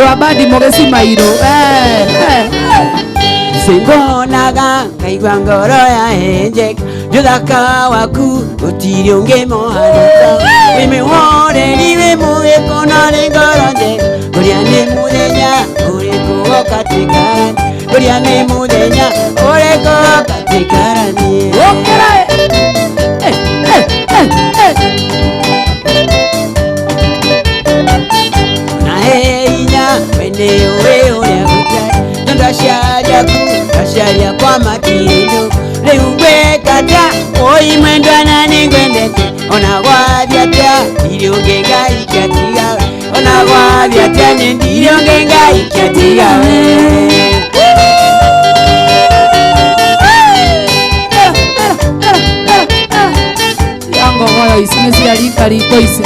Andũ a bandi mũgĩcimairũ. Singonaga ngaigua ngoro yahenjeka nĩ ũthaka waku gũtirĩ ũngĩ mũhanika wĩ mĩhoreri wĩ mũgĩkũ na nĩ ngoro njega ngũria nĩ mũthenya ũrĩkũ woka tũikaranie ngũria nĩ mũthenya ũrĩkũ woka tũikaranie. Ũkĩra. Eh, eh, eh, eh. Na he hinya we nĩ ũĩ ũrĩa gũtarĩ tondũ aciari aku aciari akwa matirĩ ndũgũ rĩu ngwĩka atĩa oi mwendwa na nĩngwendete ona gwathiĩ atĩa ndirĩ ũngĩ ngaikia tiga we ona gwathiĩ atĩa nĩ ndirĩ ũngĩ ngaikia tiga we. Cia ngogoyo ici nĩ cia rika ritũ ici.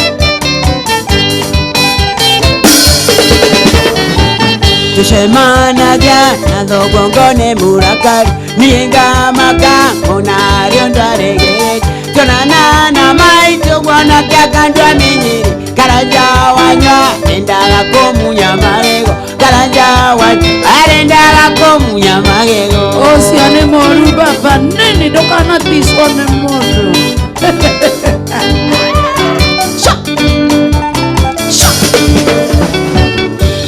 Tucemanagia na thoguo nĩ mũrakaru niĩ ngamaka ona arĩ ũndũ aregeretie tuonana na maitũ guonake akandua mĩnyĩrĩ karanja wanyua endaga kũmunya magego karanja wanyua arendaga kũmunya magego. Ũcio nĩ mũru baba nini ndũkanaticwo nĩ mũndũ.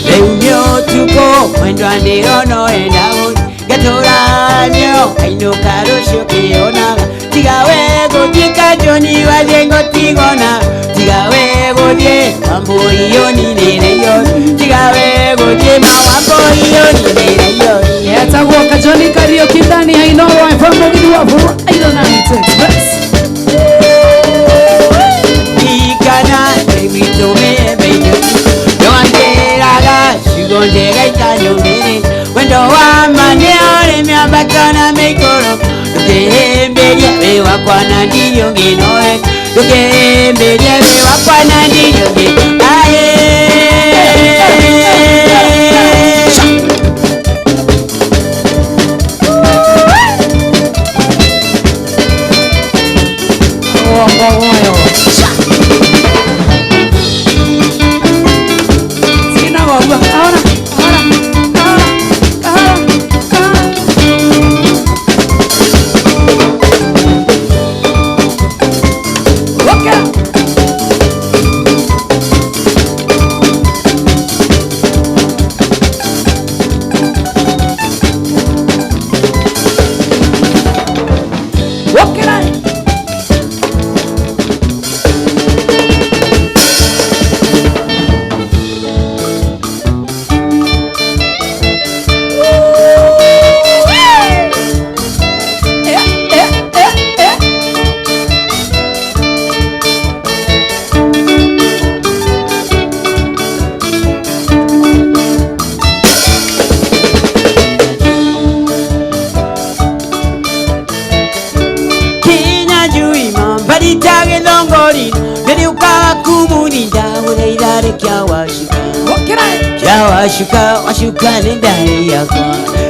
Rĩu nĩ ũtukũ mwendwa ndĩrona ũrenda gũthiĩ ngatũranio ainũka rũciũ kĩonaga tiga we gũthiĩ kanjoni wathiĩ ngũtigona tiga we gũthiĩ wambũi ũninĩre iori tiga we gũthiĩ ma wambũi ũninĩre iori. Etagwo Kajoni Kariuki ndani ya Inooro FM mũgithi wa Friday Night Express. Ikana gwitũ mĩembe-inĩ nĩwanjĩraga ciugo njega itanyũmĩrĩte wendo wa ma nĩ ũrĩ mĩambato na mĩikũrũko ndũkĩhĩmbĩrie wĩ wakwa na ndirĩ ũngĩ nowe ndũkĩhĩmbĩrie wĩ wakwa na ndirĩ ũngĩ aĩ. Ngogoyo. Sina waua. Ahora, ahora, ahora, ahora, ahora. Ũkĩra. Ũkĩra. Eh, eh, eh, eh. Kinya njui mambarita gĩthongori nĩrĩũkaga kumũrinda gũthaitha rekia wacuka Ũkĩra. kia wacuka wacuka nĩ ndarĩ yakwa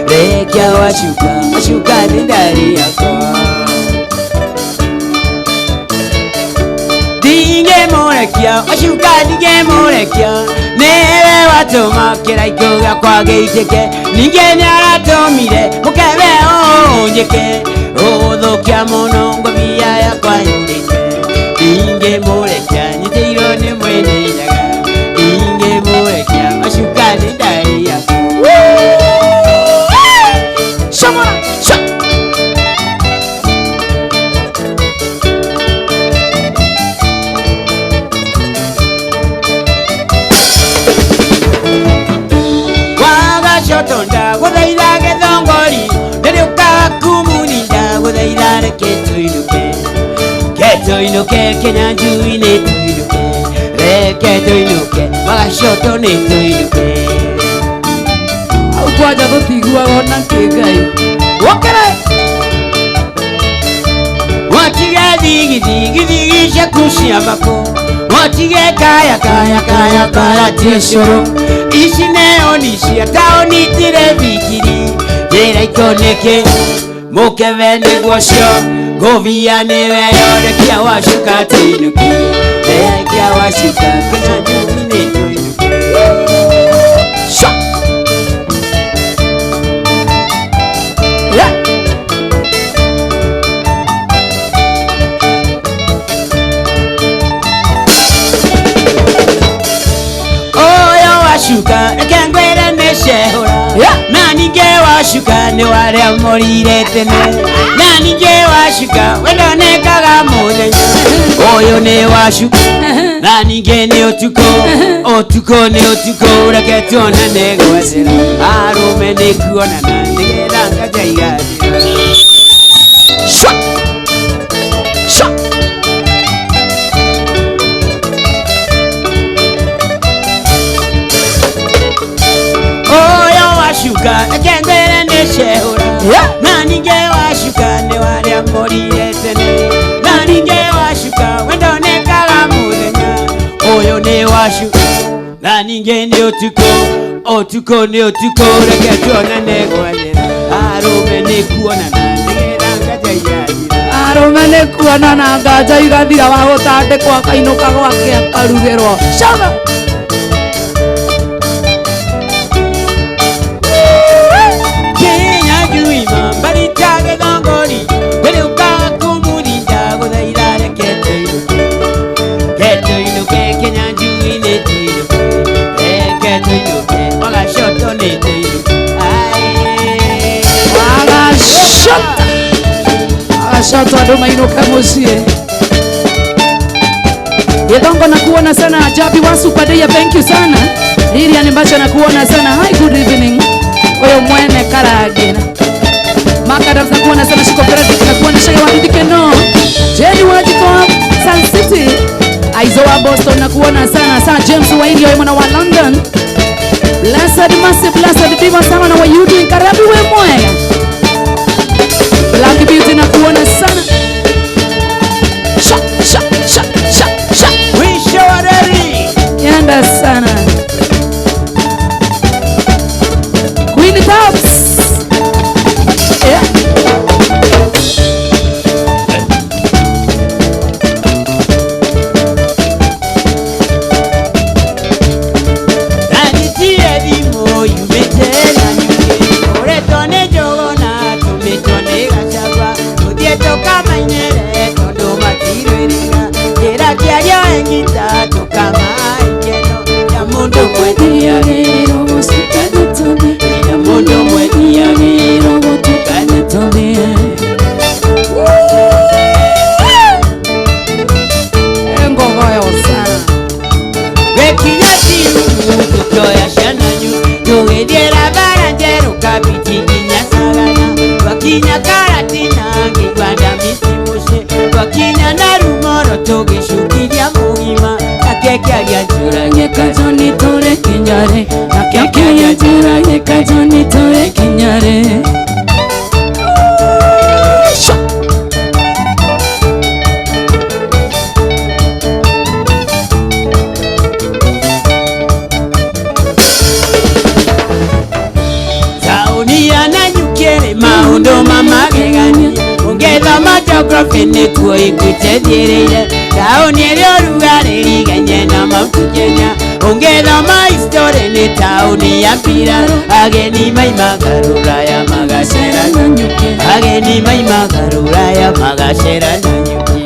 rekia wacuka wacuka nĩ ndarĩ yakwa ndingĩmũrekia wacuka ndingĩmũrekia nĩwe watũma kĩraikũ gĩakwa gĩitĩke ningĩ nĩaratũmire mũkebe ũnjĩke ũthũkia mũno ngobia yakwa yũrĩte ndingĩmũrekia nyitĩirwo nĩ mwene nyaga ndingĩmũrekia wacuka nĩ ndarĩ yakwa. Shomora. Sha. Wagacotonda gũthaitha gĩthongori nĩrĩũkaga kumuninda gũthaitha reke tũinũke ke tũinũke Kĩnyanjui-nĩ tũinũke reke tũinũke Wagacoto nĩ tũinũke. Hau kwanja tũtiguaga ona kĩ Ngai. Ũkĩra. Watige thigithigithigi ciaku cia mbakũ watige kaya kaya kaya kaya tie cũrũ ici neoni cia taũni tirĩ bikiri njĩra ikonĩkĩ mũkebe nĩguo cio ngũbia nĩwe yorekia wacuka tũinũke rekia wacuka Kĩnyanjui nĩ tũinũke. cehũra. Na ningĩ wacuka nĩ warĩa mũrire tene. Na ningĩ wacuka wendonekaga mũthenya. Ũyũ nĩ wacuka na ningĩ nĩ ũtukũ. Ũtukũ nĩ ũtukũ reke tuonane gwacĩra. Arũme nĩ kuonana nĩgetha nganja igathira. Shwa. Shwa. Ũyũ wacuka reke ngwĩre nĩ cehũra. Na ningĩ wacuka nĩ warĩa mũrire tene. Na ningĩ wacuka wendonekaga mũthenya. Ũyũ nĩ wacuka na ningĩ nĩ ũtukũ. Ũtukũ nĩ ũtukũ reke tuonane gwacĩra. Arũme nĩ kuonana nĩgetha nganja igathira. Arũme nĩ kuonana nganja igathira wa gũtandĩkwo akainũka gwake akarugĩrwo. Shaba. Kenya juima mbarita gĩthongori ndĩrĩũka kũmũrinda gũthaitha reke tũinũke. Reke tũinũke Kenya njui nĩ tũinũke. Reke tũinũke wagacoto nĩ tũinũke. Ae. Wagacota. Wagacoto andũ mainũke mũciĩ. Githongo nakuona sana. Jabi wa Super Day, thank you sana. Lilian Mbacha nakuona sana. Hi, good evening. Oyo mwene Karagina. Makadams nakuona sana. Shiko Fredrick nakuona. Shaya wa Dikeno. Jenny Wajiko Sun City. Aizo wa Boston nakuona sana. Sa James Waili oyo mwana wa London. Blessed Mercy, Blessed Diva sana na wa you doing karabi we mwega. Black Beauty nakuona sana. Sha sha sha sha sha. Mwisho wa reli. Yanda sana. Queen Tops. Yeah. Nanditire thimũ yumĩte na nyingĩ. Ũretwo nĩ Njũgũna tũmĩtwo nĩ Gachagua. Tũthiĩ tũkamainĩre tondũ matirwĩrĩga. Njĩra kĩario ĩngita tũkamaikeno. Ya mũndũ mwethiagĩrwo gũcukana tũthiĩ. Ya mũndũ mwethiagĩrwo gũtukana tũthiĩ. Ngogoyo sana. Wekinya tirumu tũkĩoya ciana nyu. Tũgĩthiĩra bara njerũ Kabiti nginya Sagana. Twakinya Karatina ngĩigua ndamisi mũciĩ. Twakinya Narumoro tũgĩcukithia mũgima. Nake kĩaria njũragia Kajoni tore kinyare. Nake kĩaria njũragia kajoni tore kinyare. Sha. Taũni ya Nanyuki ĩrĩ maũndũ ma magegania. Ũngĩthoma geography nĩkuo ĩgũteithĩrĩire. Taũni ĩrĩ ũrugarĩ rigainie na Mount Kenya. Ũngĩthoma history nĩ taũni ya mbirarũ. Ageni maimaga rũraya magacera Nanyuki. Ageni maimaga rũraya magacera Nanyuki.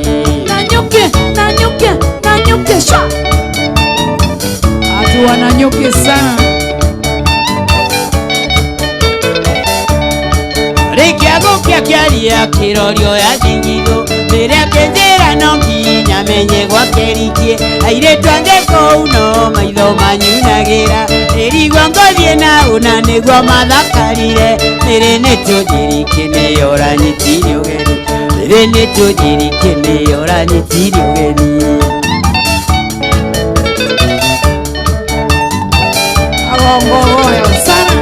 Nanyuki, Nanyuki, Nanyuki sha. Watu wa Nanyuki sana. Rĩkia gũkĩa kĩaria kĩrorio ya thingithũ. Rĩrĩa kĩnjĩra no nginya menye gwake rikie. Airĩtu angĩ kũu no maitho manyunagĩra. Ĩrigua ngothiĩ na ũna nĩguo mathakarire. Rĩrĩ nĩ tũthirikie nĩyo ũranyitire ũgeni. Rĩrĩ nĩ tũthirikie nĩyo ũranyitire ũgeni. Agongogoyo sana.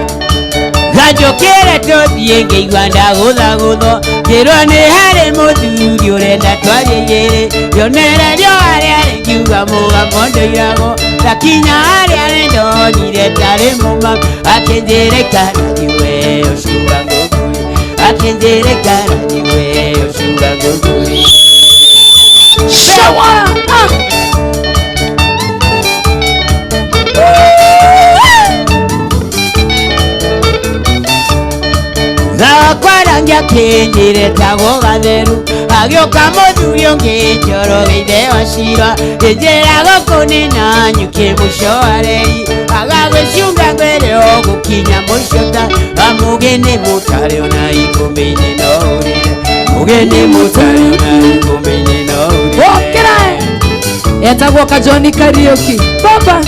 Ganjũkĩre tũthiĩ ngĩigua ndagũthagũthwo. Ngĩrwo nĩ harĩ mũthuri ũrenda twarie igĩrĩ. Rĩonererio harĩa rĩ ngiuga mũgambo ndoiragwo. Ndakinya harĩa rĩ ndonire tarĩ mũmaku. Akĩnjĩra ikara thiĩ we ũcuga ngũngũri. Akĩnjĩra ikara thiĩ we ũcuga ngũngũri. Shawa. Ah. Thakwa rangi kwarangia kĩnjĩre tagwo gatheru agĩũka mũthuri ũngĩ njorogeire wacira ĩnjĩra gũkũ nĩ na nyuki mũico wa reri agagwĩcunga ngwĩre ũgũkinya mũico ta amũgeni mũtare ona ikũmbĩ-inĩ no ũrĩre mũgeni mũtare ona ikũmbĩ-inĩ no ũrĩre. Okera etagwo Kajoni Kariuki baba.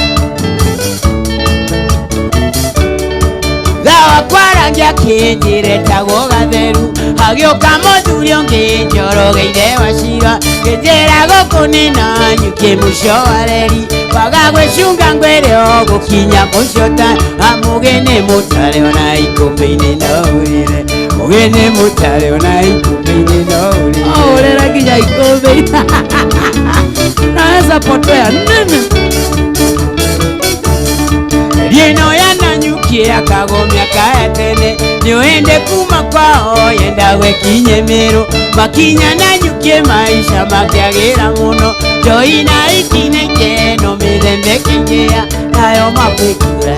Thawa kwarangia kĩnjĩre tagwo gatheru agĩũka mũthuri ũngĩ njorogeire wacira ĩnjĩra gũkũ nĩ na nyuki mũico wa reri wagagwĩcunga ngwĩre ũgũkinya mũico ta amũgeni mũtare ona ikũmbĩ-inĩ no ũrĩre mũgeni mũtare ona ikũmbĩ-inĩ no ũrĩre. Ũrĩra nginya ikũmbĩ. Naweza potea nini? Rieno ya nanyuki akago miaka ya tene niuende kuma kwao yenda gwekinye miru makinya nanyuki maisha makiagira muno joina ikine keno mithembe kinyia nayo makwikura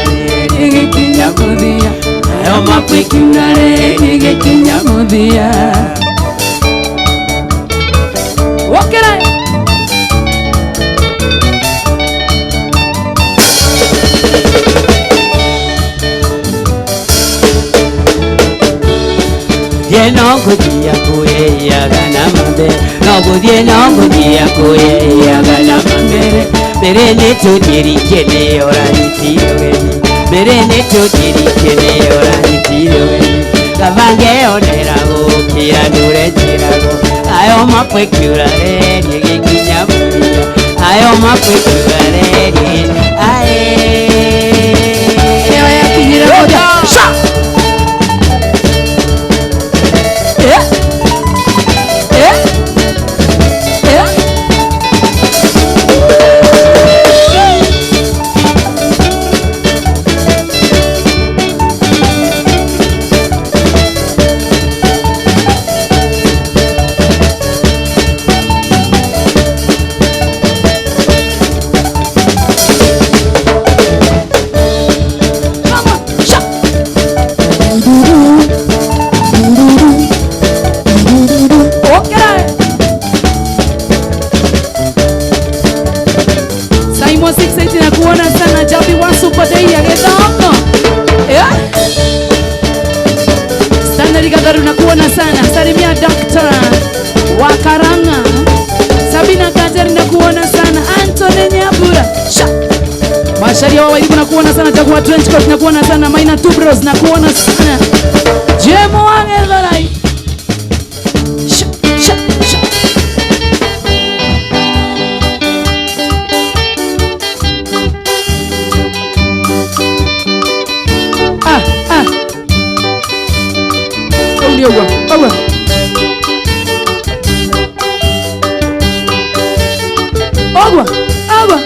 Igikinya muthia nayo makwikura igikinya muthia. Okera no guthia kuiaga na mambere no guthie no guthia kuiaga na mambere mbere nĩ tũthirikie nĩ ũranyitire ũgeni mbere nĩ tũthirikie nĩ ũranyitire ũgeni kabange onera gũkĩra ndũre njĩrago ayo makwĩkiura reri gĩkinya mũthia ayo makwĩkiura reri ae ĩyo yakinyire mũthia. Sha! Masharia wa Wairimu nakuona sana, Jaguar Trench Coat nakuona sana, Maina Tubros nakuona sana. Jemo wange dhalai. Sha sha sha. Ah ah. Ndio huo. Huo. Ogwa, ogwa.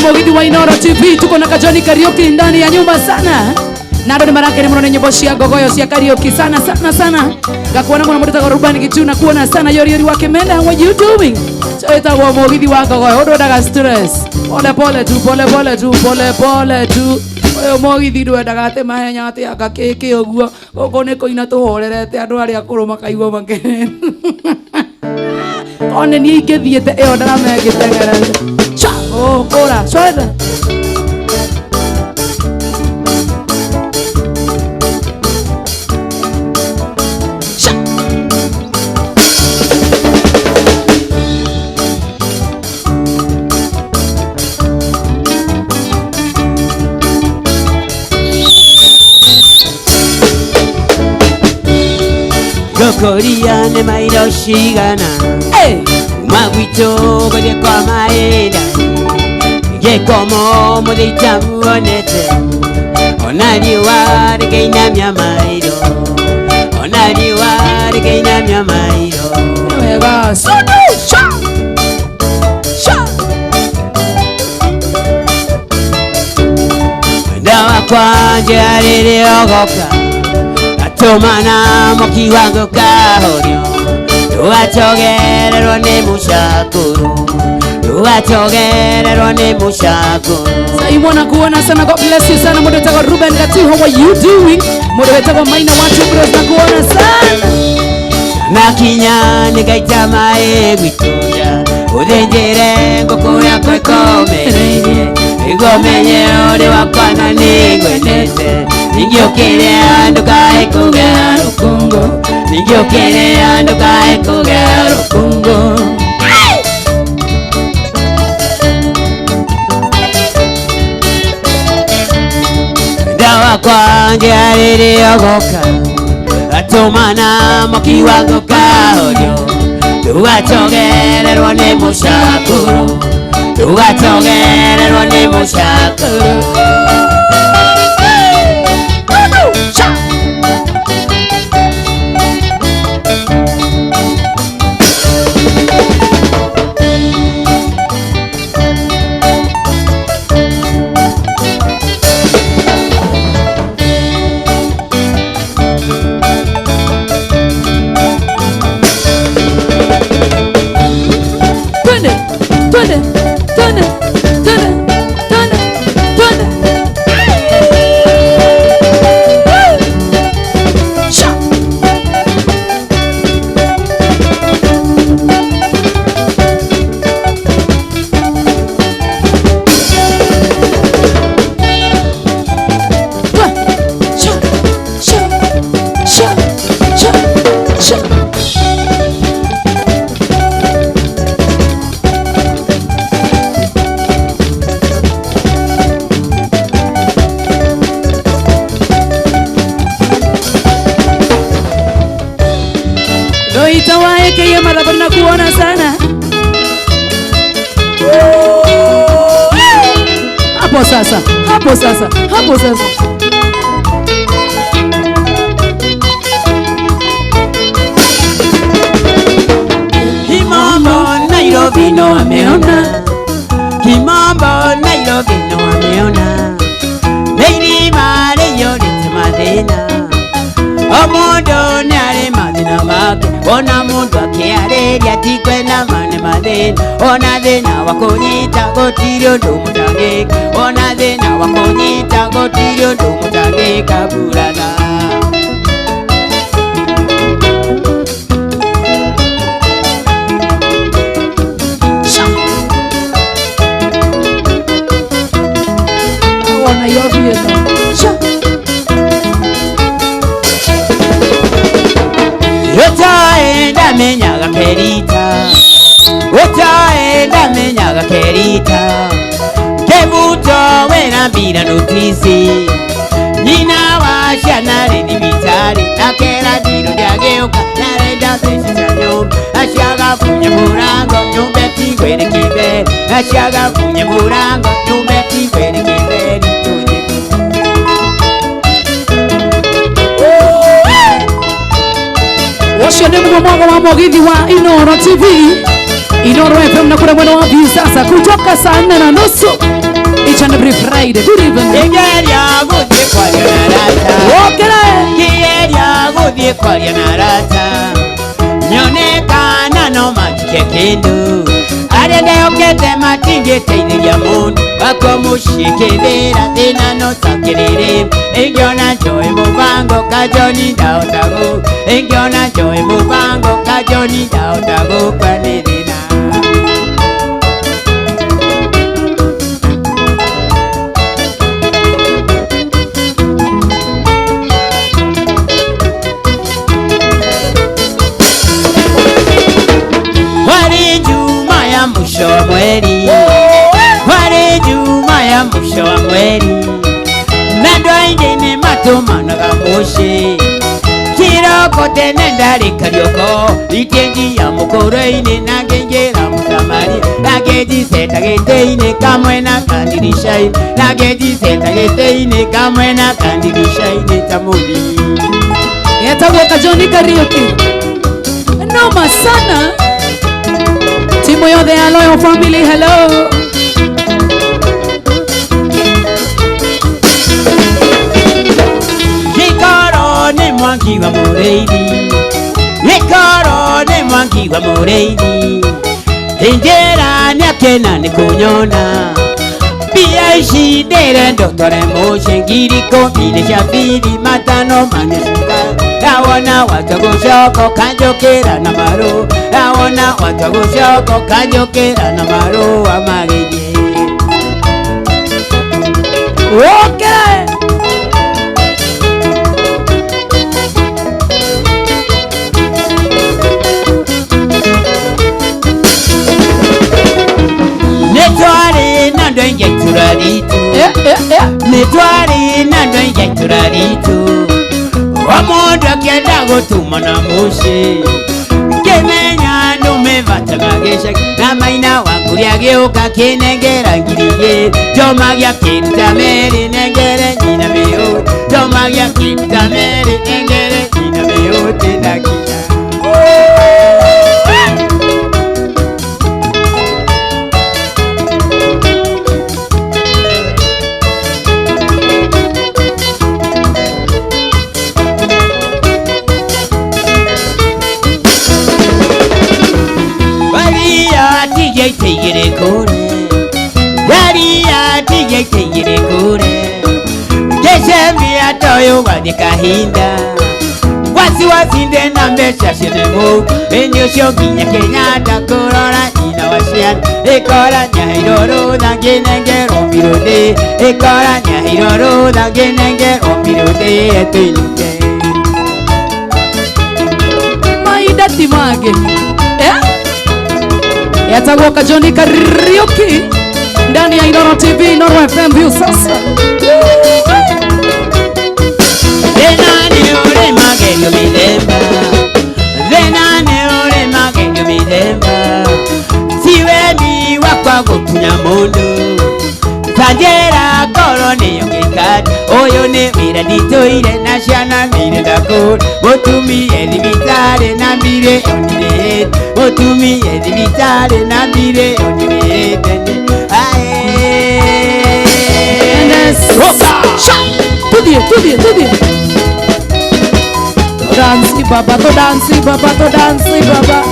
Mugithi wa Inoro TV tuko na Kajoni Kariuki ndani ya nyumba sana. Na ndo marakere muno nyimbo cia gogoyo cia Kariuki sana sana sana. Ngakuona muno mutagwo Rubani Gitu na kuona sana yori yori wake menda what you doing? So etagwo Mugithi wa gogoyo ndwendaga stress. Pole pole tu pole pole tu pole pole tu. Uyu Mugithi ndwendaga ati mahenya ati anga kiki uguo. Guku ni kuina tuhorerete andu aria akuru makaigua makenete. One ni ingithiete iyo ndarama ĩngĩteng'erete. Cha! Oh, kora, swetha. Cha! Gokoria ne mairo shigana. Hey! Magwito goje kwa maeda. Gekomo mudeita muonete. Onani wa regeina mairo. Onani wa regeina mairo. Wega, sodo, cha! Wakwa njĩra rĩrĩa ũgoka atũmana mwaki wa ngũkahorio ndũgacogererwo nĩ mũcakũrũ ndũgacogererwo nĩ mũcakũrũ. Saimona kuona sana, God bless you sana. Mundu wetagwo Ruben Gatu, how are you doing? Mundu wetagwo Maina Watu Bros na kuona sana. Makinya nĩngaita maĩ gwitũnja ũthĩnjĩre ngũkũ yakwa ĩkomereirie nĩguo menye ũrĩ wakwa na nĩngwendete ningĩũkĩrĩa ndũkae kũgĩa rũkũngũ ningĩũkĩrĩa ndũkae kũgĩa rũkũngũ. Wakwa njĩra rĩrĩa ũgoka atũmana mwaki wa ngũkahorio ndũgacogererwo nĩ mũcakũrũ ndũgacogererwo nĩ mũcakũrũ. Twende, twende, twende, twende, twende. Sha. Sha, sha, sha, sha, sha. Itawaeke mara na kuona sana. Hapo sasa, hapo sasa, hapo sasa. Kimambo Nairobi no ameona, Kimambo Nairobi no ameona, Lady Mare yorite mathina, o mũndũ nĩarĩ mathĩna make, ona mũndũ akĩarĩria ti kwenda mane mathĩna, ona thĩna wa kũnyita gũtirĩ ũndũ mũtangĩka, ona thĩna wa kũnyita gũtirĩ ũndũ mũtangĩka burana. Ona yobi. Sha. Utaenda menyaga kerita, utaenda menyaga kerita, kebuto wena bila notisi, nyina wa ciana rĩ thibitarĩ, akera ndirũ ndagĩũka, narenda mbeca cia nyũmba, aciaga bunye mũrango nyũmba ĩtigwĩre kĩberi, aciaga bunye mũrango nyũmba ĩtigwĩre kĩberi tũthiĩ. Ũcio nĩ mũgomo wa mũgithi wa Inooro TV, Inooro FM na kule mwena wa Viusasa kutoka saa 4:30 each and every Friday. Good evening. Kĩgeria gũthiĩ kwaria na arata. Okera. Kĩgeria gũthiĩ kwaria na arata. Nyone kana no majike kĩndũ. Arĩa ndehokete matingĩteithĩria mũndũ. Wakwa mũciĩ kĩthĩra thĩna no cakĩrĩrĩ. Ingĩona njoe mũbango kajoni ndahota gũ. Ingĩona njoe mũbango kajoni ndahota gũkua nĩ thĩna. Mwisho wa mweri, wale Juma ya mwisho wa mweri, na andũ aingĩ nĩ matũmanaga mũciĩ kĩroko tene ndarĩ Karioko ikĩnjia mũkũrũ-inĩ na ngĩingĩra mũsamaria na ngĩnjiceta gĩtĩ-inĩ kamwe na kandirisha-inĩ na ngĩnjiceta gĩtĩ-inĩ kamwe na kandirisha-inĩ ta mũthii. Yetagwo Kajoni Kariuki. Noma sana. Timu yothe ya Loyal Family, hello. Mwangi wa Mũrĩithi, gĩkoro nĩ Mwangi wa Mũrĩithi, njĩra nĩakena nĩ kũnyona. Mbia ici ndĩrenda ũtware mũciĩ 10,000 nĩ cia bithi 5 manĩcuka. Awona watu gũcoka ũkanjũkĩra na marũ, awona watu gũcoka ũkanjũkĩra na marũa magĩthiĩ. Okay. Nĩtwarĩ na andũ aingĩ a itũũra ritũ, nĩtwarĩ na andũ aingĩ a itũũra ritũ, o mũndũ akĩenda gũtuma na mũciĩ, ngĩmenya andũ me bata magĩcagi, na maina wa kũrĩa agĩũka akĩnengera 2,000, njoma gĩakĩruta 2 nengere nyina mĩũ, njoma gĩakĩruta 2 nengere nyina mĩũ tĩndakinya. Toyo wathiĩ kahinda wasiwasi ndĩna mbeca ciothe mũhuko, ĩni ũcio nginya Kenyatta kũrora nyina wa ciana, ĩkora nĩaheirwo rũtha ngĩnengerwo mbirũndĩ, ĩkora nĩaheirwo rũtha ngĩnengerwo mbirũndĩ etũinũke. Mahinda ti mangĩ yatagwo Kajoni Kariuki ndani ya Inooro TV, Inooro FM view sasa. Thĩna nĩ ũrĩ magerio mĩthemba, thĩna nĩ ũrĩ magerio mĩthemba, ti wendi wakwa gũtunya mũndũ, ta njĩra ngoro nĩyo ngĩkata, ũyũ nĩ wĩra nditũire na ciana nĩirenda kũũra, mũtumie thibitarĩ na mbirioni nĩhĩte, mũtumie thibitarĩ na mbirioni nĩhĩte. Tudie, tudie, tudie. Dansi baba, to dansi baba, to dansi baba.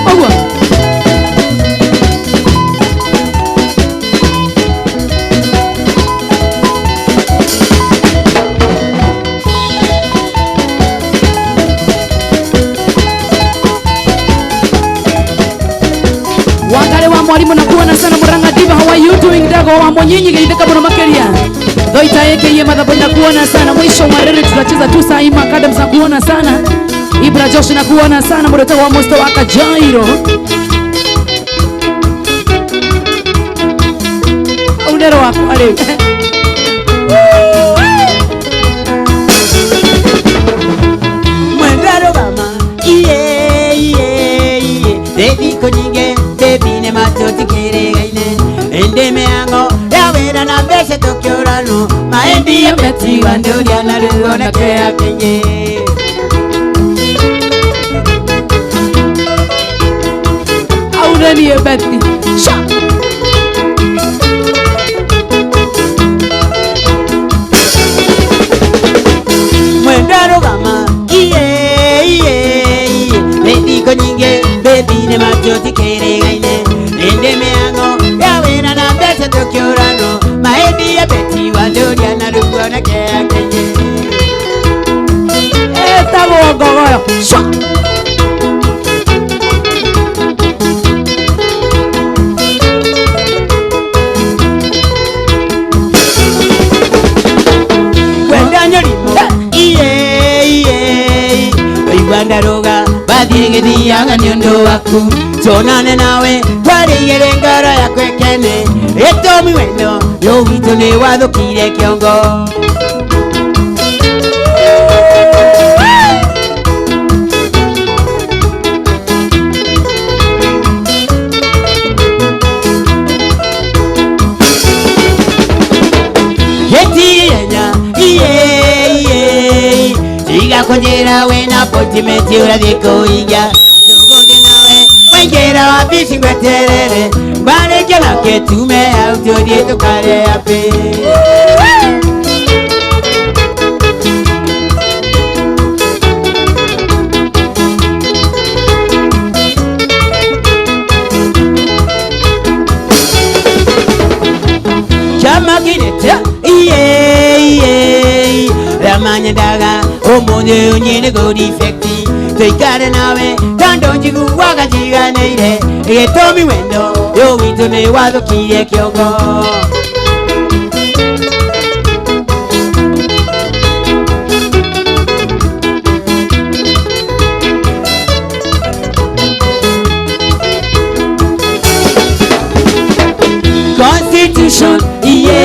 Owa. Wangare wa mwalimu na kuona sana Murang'a Diva, how are you doing? Dago wa monyinyi geitheka muno makeria Doita yeke iye madhabu na kuona sana. Mwisho wa rere tutacheza tu saa hii makadam za kuona sana. Ibra Josh na kuona sana mureta wa Musto wa Kajairo. Unero wako ale. Mwendaro mama iye iye iye Dedi konyinge baby ne matotikiregaine Endeme yango yawera na mbeca tukiurano maendi ya beti wa nduria na ruo na kea kinyi. Aureni beti. Sha. Mwendaro gama iye iye iye Baby konyinge baby ne matotikiregaine Endeme yango yawera na mbeca tukiurano maendi ya beti wa nduria na ruo na kea kinyi. Eta gogoyo. Sha. Ndaroga bathiĩ gĩthiaga nĩ ũndũ waku tuonane nawe twarĩigĩre ngoro yakwa ĩkene gĩtũmi wendo rĩu witũ nĩ wathũkire kĩongo. Gĩtienya iye iye tiga kũnjĩra wĩna appointment ũrathiĩ kũiga tũgũthiĩ nawe Waingĩra wabici ngweterere Mbarĩkia nake tume hau tũthiĩ tũkare happy. Chama gireta iye iye Ramanyandaga umuthi unyine good effect Tuikare nawe tondo njiguaga njiganĩire Gĩtũmi wendo ũyũ witũ nĩ wathũkirie kĩongo. Constitution iye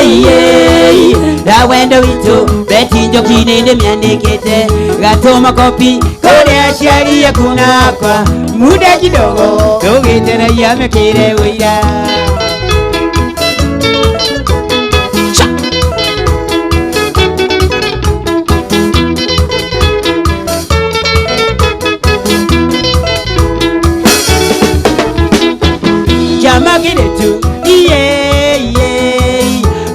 iye na wendo witũ Beti Njoki nĩ ndĩmĩandĩkĩte gatũma kopi kũrĩ aciari aku nakwa muda kidogo tũgĩteragia mĩkĩre ũira. Chama kĩrĩtu iye iye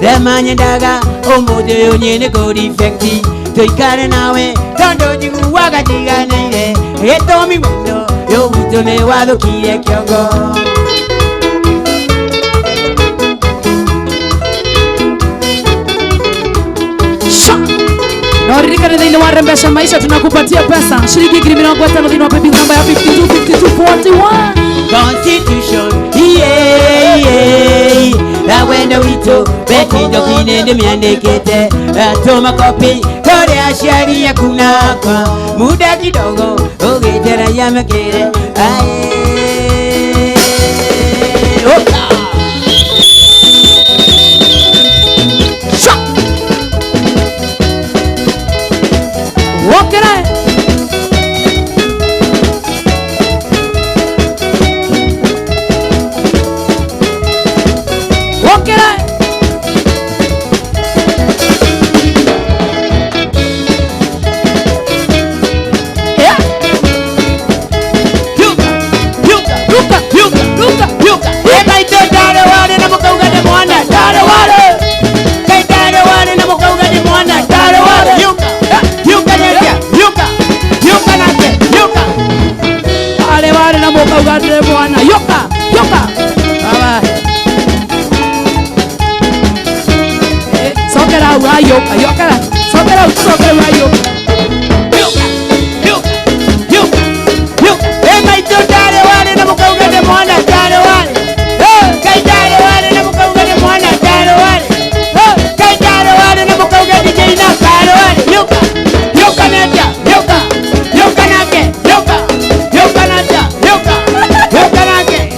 Ramanyandaga umuthi ũyũ nyene good effect Tuikare nawe tondo njiguaga njiganĩire Gĩtũmi wendo ũyũ witũ nĩ wathũkirie kĩongo. Na uririkane thĩinĩ wa Rembesha Maisha tunakupatia pesa shilingi 50 thĩinĩ wa paybill number ya 525241. Constitution iye iye na wendo witũ Beti Njoki nĩ ndĩmĩandĩkĩte gatũma kopi kũrĩ aciari aku nakwa muda kidogo ũgĩteragia mĩkĩre ae oka. Wokera Wokera Yeah. Yuka yuka Ruka yuka ruka yuka Ekaito ndare wale na mukauga ni mwana ndare wale Kai ndare wale na mukauga ni mwana ndare wale yuka yuka nyatia yuka yuka nake yuka Wale wale na mukauga ni mwana yoka yoka Baba Sokera wa yoka yoka sokera sokera wa yoka yuka yuka yuka yuka Ekaito ndare wale na mukauga ni mwana ndare wale Kai ndare wale na mukauga ni mwana ndare wale Kai ndare wale na mukauga ni jaina ndare wale yuka yuka nyatia yuka yuka nake yuka yuka nyatia yuka yuka nake.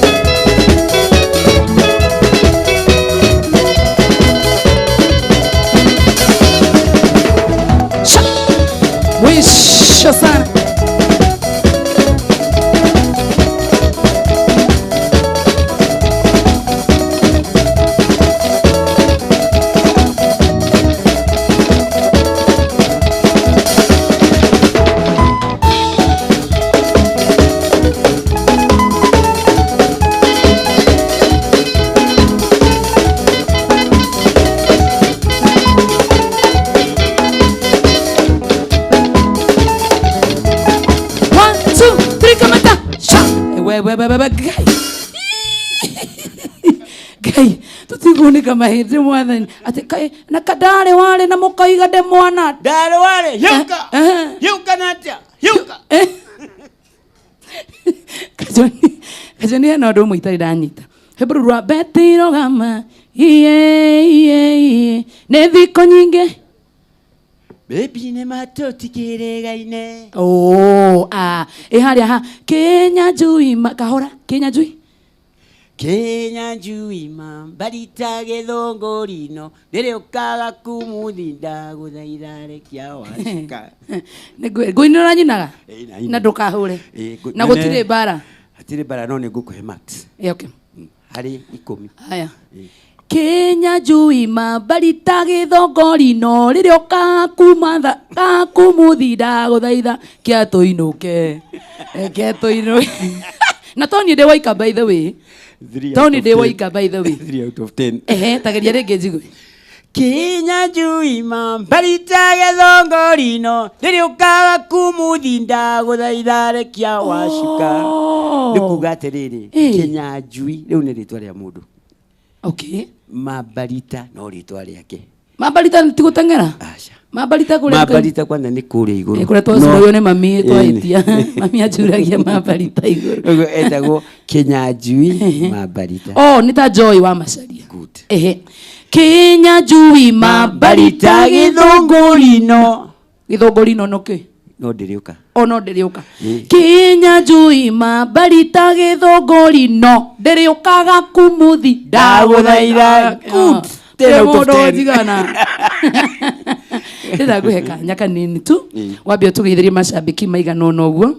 Mwisho sana. Gai gai tutigunĩka mahĩndĩ mwathani atĩ na kadare wale na mũkaiga nde mwana ndare wale yuka yuka natia yuka Kajoni kajoni hena ũndũ ũmwe itarĩ ndanyita Hebrew rwa Beti rũgama iye iye iye nĩ thikũ nyingĩ Baby ne matotikĩrĩgaine. Oh ah ĩ harĩa ha Kenya njui kahora Kenya njui Kenya njui ma mbarita gĩthũngũri-no ndĩrĩũkaga kumuthinda gũthaitha rekia wacuka. Ngũinĩra nyinaga na ndũkahũre na gũtirĩ mbara. Hatirĩ mbara no nĩ ngũkũhe max. Okay. Harĩ 10. Haya. Kenya njui mbarita gĩthũngũri-no rĩrĩũkaga kumuthinda gũthaitha kĩa tũinũke kĩa tũinũke. Na to niĩ ndĩ waika by the way. Three To out niĩ of ndĩ 10. waika by the way. 3 out of 10. Ehe, tageria rĩngĩ njigue. Kinya njuima mbarita gĩthongorino ndĩrĩũkaga kumuthinda gũthaitha rekia wacuka. Oh. Nĩ kuga atĩrĩrĩ, Eh. Kinya njui rĩu nĩ rĩtwa rĩa mũndũ. Okay. Mambarita no rĩtwa rĩake. Mambarita ti gũteng'era? Aca. Mambarita kũrĩa Mambarita kwanza nĩ kũrĩa igũrũ. Eh, kũrĩa twacuragio nĩ mami twahĩtia. Ĩni. Mami anjuragia mambarita igũrũ. Ũguo etagwo Kinyanjui Mambarita. Oh, nĩ ta Joy wa Macharia. Good. Ehe. Kinyanjui mambarita Mambarita gĩthũngũrino gĩthũngũri no nũkĩ? no ndĩrĩũka. O no ndĩrĩũka. Ĩ. Kinyanjui mambarita gĩthũngũri no ndĩrĩũkaga kumuthi Ndagũthaitha. Good. 10 out of mũndũ 10. njigana. Ndĩrenda ngũhe kanya kanini tu Ĩ. wambe ũtũgeithĩrie macambĩki maigana ũna ũguo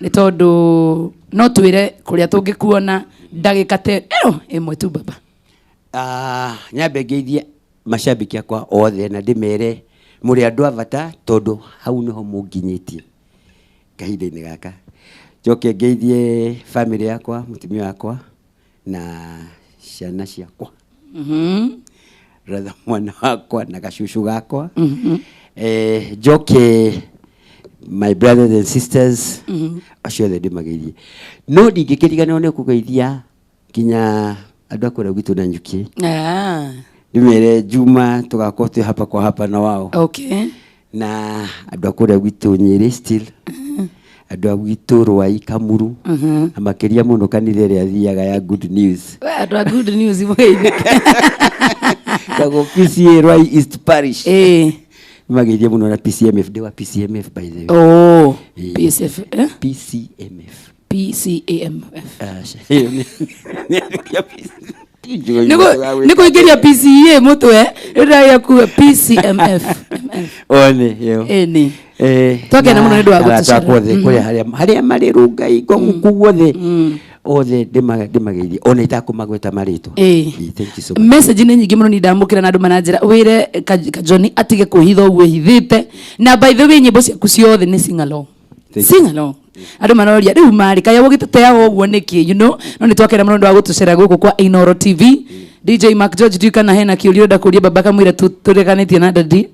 nĩ tondũ no twĩre kũrĩa tũngĩkuona ndagĩka te ĩno ĩmwe tu baba. Ah, nyambe ngeithie macambĩki akwa othe na ndĩmere mũrĩ andũ a bata tondũ hau nĩho mũnginyĩtie kahinda-inĩ gaka. Njoke ngeithie family yakwa, mũtumia wakwa na ciana ciakwa. Rather mwana wakwa na gacucu gakwa. Eh, njoke my brothers and sisters acio othe ndĩmageithie. No ndingĩkĩriganĩrwo nĩ kũgeithia nginya andũ a kũrĩa gwitũ Nanyuki. Ah, Ndĩmere Juma tũgakorwo twĩ hapa kwa hapa na wao. okay. Na andũ a kũrĩa gwitũ Nyĩrĩ still. Andũ a gwitũ Rwai Kamuru. Na makĩria mũno kanitha ĩrĩa thiaga ya Good News. We andũ a good news mũgeithĩke. Tagwo PCA Rwai East Parish. Ĩĩ. Nĩmageithie mũno na PCMF. Ndĩ wa PCMF by the way. Oh, Ĩĩ. PSF, eh? PCMF. PCAMF. Aca, ĩyo nĩ ya PC. Nĩ kũingĩria PCA mũtwe rĩrĩa kuga PCMF. MF. One ĩyo. Ĩni. Eh, Twakena na mũno nĩ ũndũ wa arata gũtũcera. akwa othe kũrĩa harĩa marĩ rũngai gũkũ guothe othe ndĩmageithie ona itakũmagweta marĩtwa. Ĩĩ. Ĩĩ, thank you so much. Message nĩ nyingĩ mũno nĩ ndamũkĩra na andũ mananjĩra wĩre Kajoni atige kwĩhitha ũguo ehithĩte na by the way nyĩmbo ciaku ciothe nĩ sing along. Thank you. Sing along. Andũ maroria rĩu marĩ kaya ũgĩtũteaga ũguo nĩkĩ you know no nĩ twakena mũno nĩ ũndũ wa gũtũcera gũkũ kwa Inooro TV. DJ Mark George ndiũĩ kana hena kĩũria ũrenda kũria baba kamũira tũreganĩtie na dadi.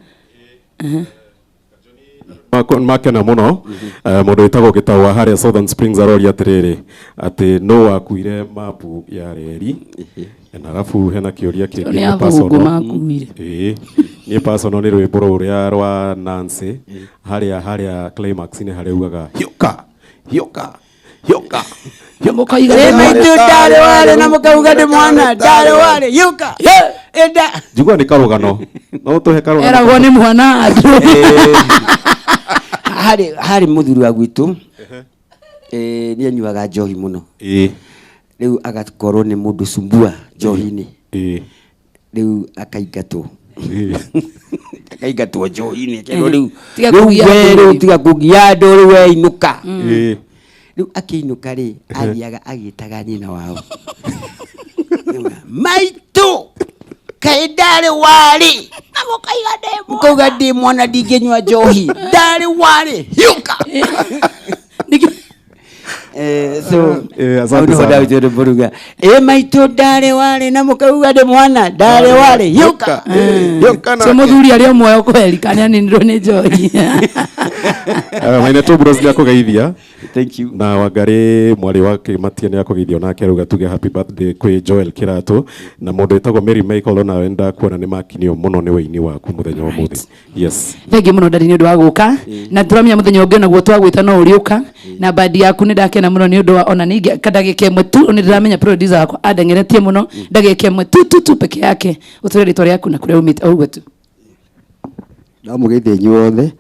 Makena mũno. Mũndũ wĩtagwo Gĩtau wa harĩa Southern Springs aroria atĩrĩrĩ atĩ no wakuire mapu ya reri na arabu hena kĩũria kĩngĩ Nĩ nĩ athũngũ personal. makuire. Ĩĩ, niĩ personal nĩ rwĩmbo rũrĩa rwa Nancy harĩa climax-inĩ harĩa ugaga hiũka hiũka hiũka. Mũkoiga Ĩ maitũ ndarĩ warĩ na mũkauga ndĩ mwana ndarĩ warĩ yũka ĩnda. Njigua nĩ karũgano no tũhe karũgano. Eragwo nĩ mwana andũ. Harĩ mũthuri wa gwitũ eh, nĩ anyuaga njohi mũno. Ĩĩ. Rĩu agakorwo nĩ mũndũ sumbua njohi-inĩ. Ĩĩ. Rĩu akaingatwo. Ĩĩ. Akaingatwo njohi-inĩ akerwo rĩu Tiga rĩu kũgia we andũ rĩu rĩu. tiga kũgia andũ rĩu we inũka. Ĩĩ. Rĩu akĩinũka rĩ athiaga agĩtaga nyina wao. Maitũ kaĩ ndarĩ warĩ Na mũkaiga ndĩ mwana. Mũkauga ndĩ mwana ndingĩnyua njohi ndarĩ warĩ hiũka. Nĩkĩ- Eh, so Eh, asante hau nĩho sana. ndawĩtwo rwĩmbo ruga ĩ maitũ ndarĩ warĩ na mũkauga ndĩ mwana ndarĩ warĩ hiũka. Hiũka Cio nake. mũthuri arĩ o muoyo kweri kana aninirwo nĩ njohi. Maina Tobros nĩ akũgeithia. Thank you. Na Wangari mwarĩ wa Kĩmatia nĩ akũgeithia onake arauga tuge happy birthday kwĩ Joel Kĩratũ na mũndũ wĩtagwo Mary Michael onawe ndakuona nĩ makinio mũno nĩ wĩini waku mũthenya wa ũmũthĩ. Yes. Thengiũ mũno ndari nĩ ũndũ wa gũka na tũramenya mũthenya ũngĩ onaguo twagwĩta no ũrĩũka na bandi yaku nĩ ndakena mũno nĩ ũndũ wa ona ningĩ ndagĩka ĩmwe tu nĩ ndĩramenya producer wakwa andengeretie mũno ndagĩka ĩmwe tu tu tu peke yake ũtũre rĩtwa rĩaku na kũrĩa umĩte o ũguo tu. Ndamũgeithia inyuothe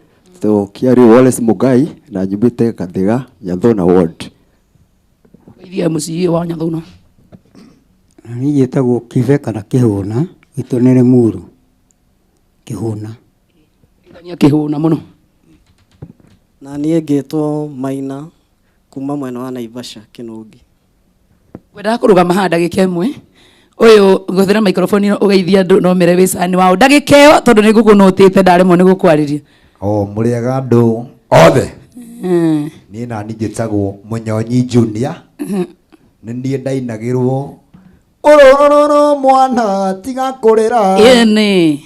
so Kiari Wallace Mugai na nyumĩte Kathiga Nyathuna ward. Geithia mũciĩ wa Nyathuna. Na niĩ njĩtagwo Kibe kana Kĩhũna, gwitũ nĩ Rĩmuru. Kĩhũna. Geithania Kĩhũna mũno. Na niĩ ngĩtwo Maina kuma mwena wa Naivasha Kĩnũngi. Ngwendaga kũrũgama haha ndagĩka ĩmwe ũyũ ngũthĩra microphone ĩno ũgeithia andũ no mere wĩ cani wao ndagĩka ĩyo tondũ nĩ ngũkũnũtĩte ndaremwo nĩ gũkwarĩria. O mũrĩega andũ othe. Niĩ nani njĩtagwo Mũnyonyi Junior. Nĩ niĩ ndainagĩrwo ũrũrũrũ mwana tiga kũrĩra. Ĩni.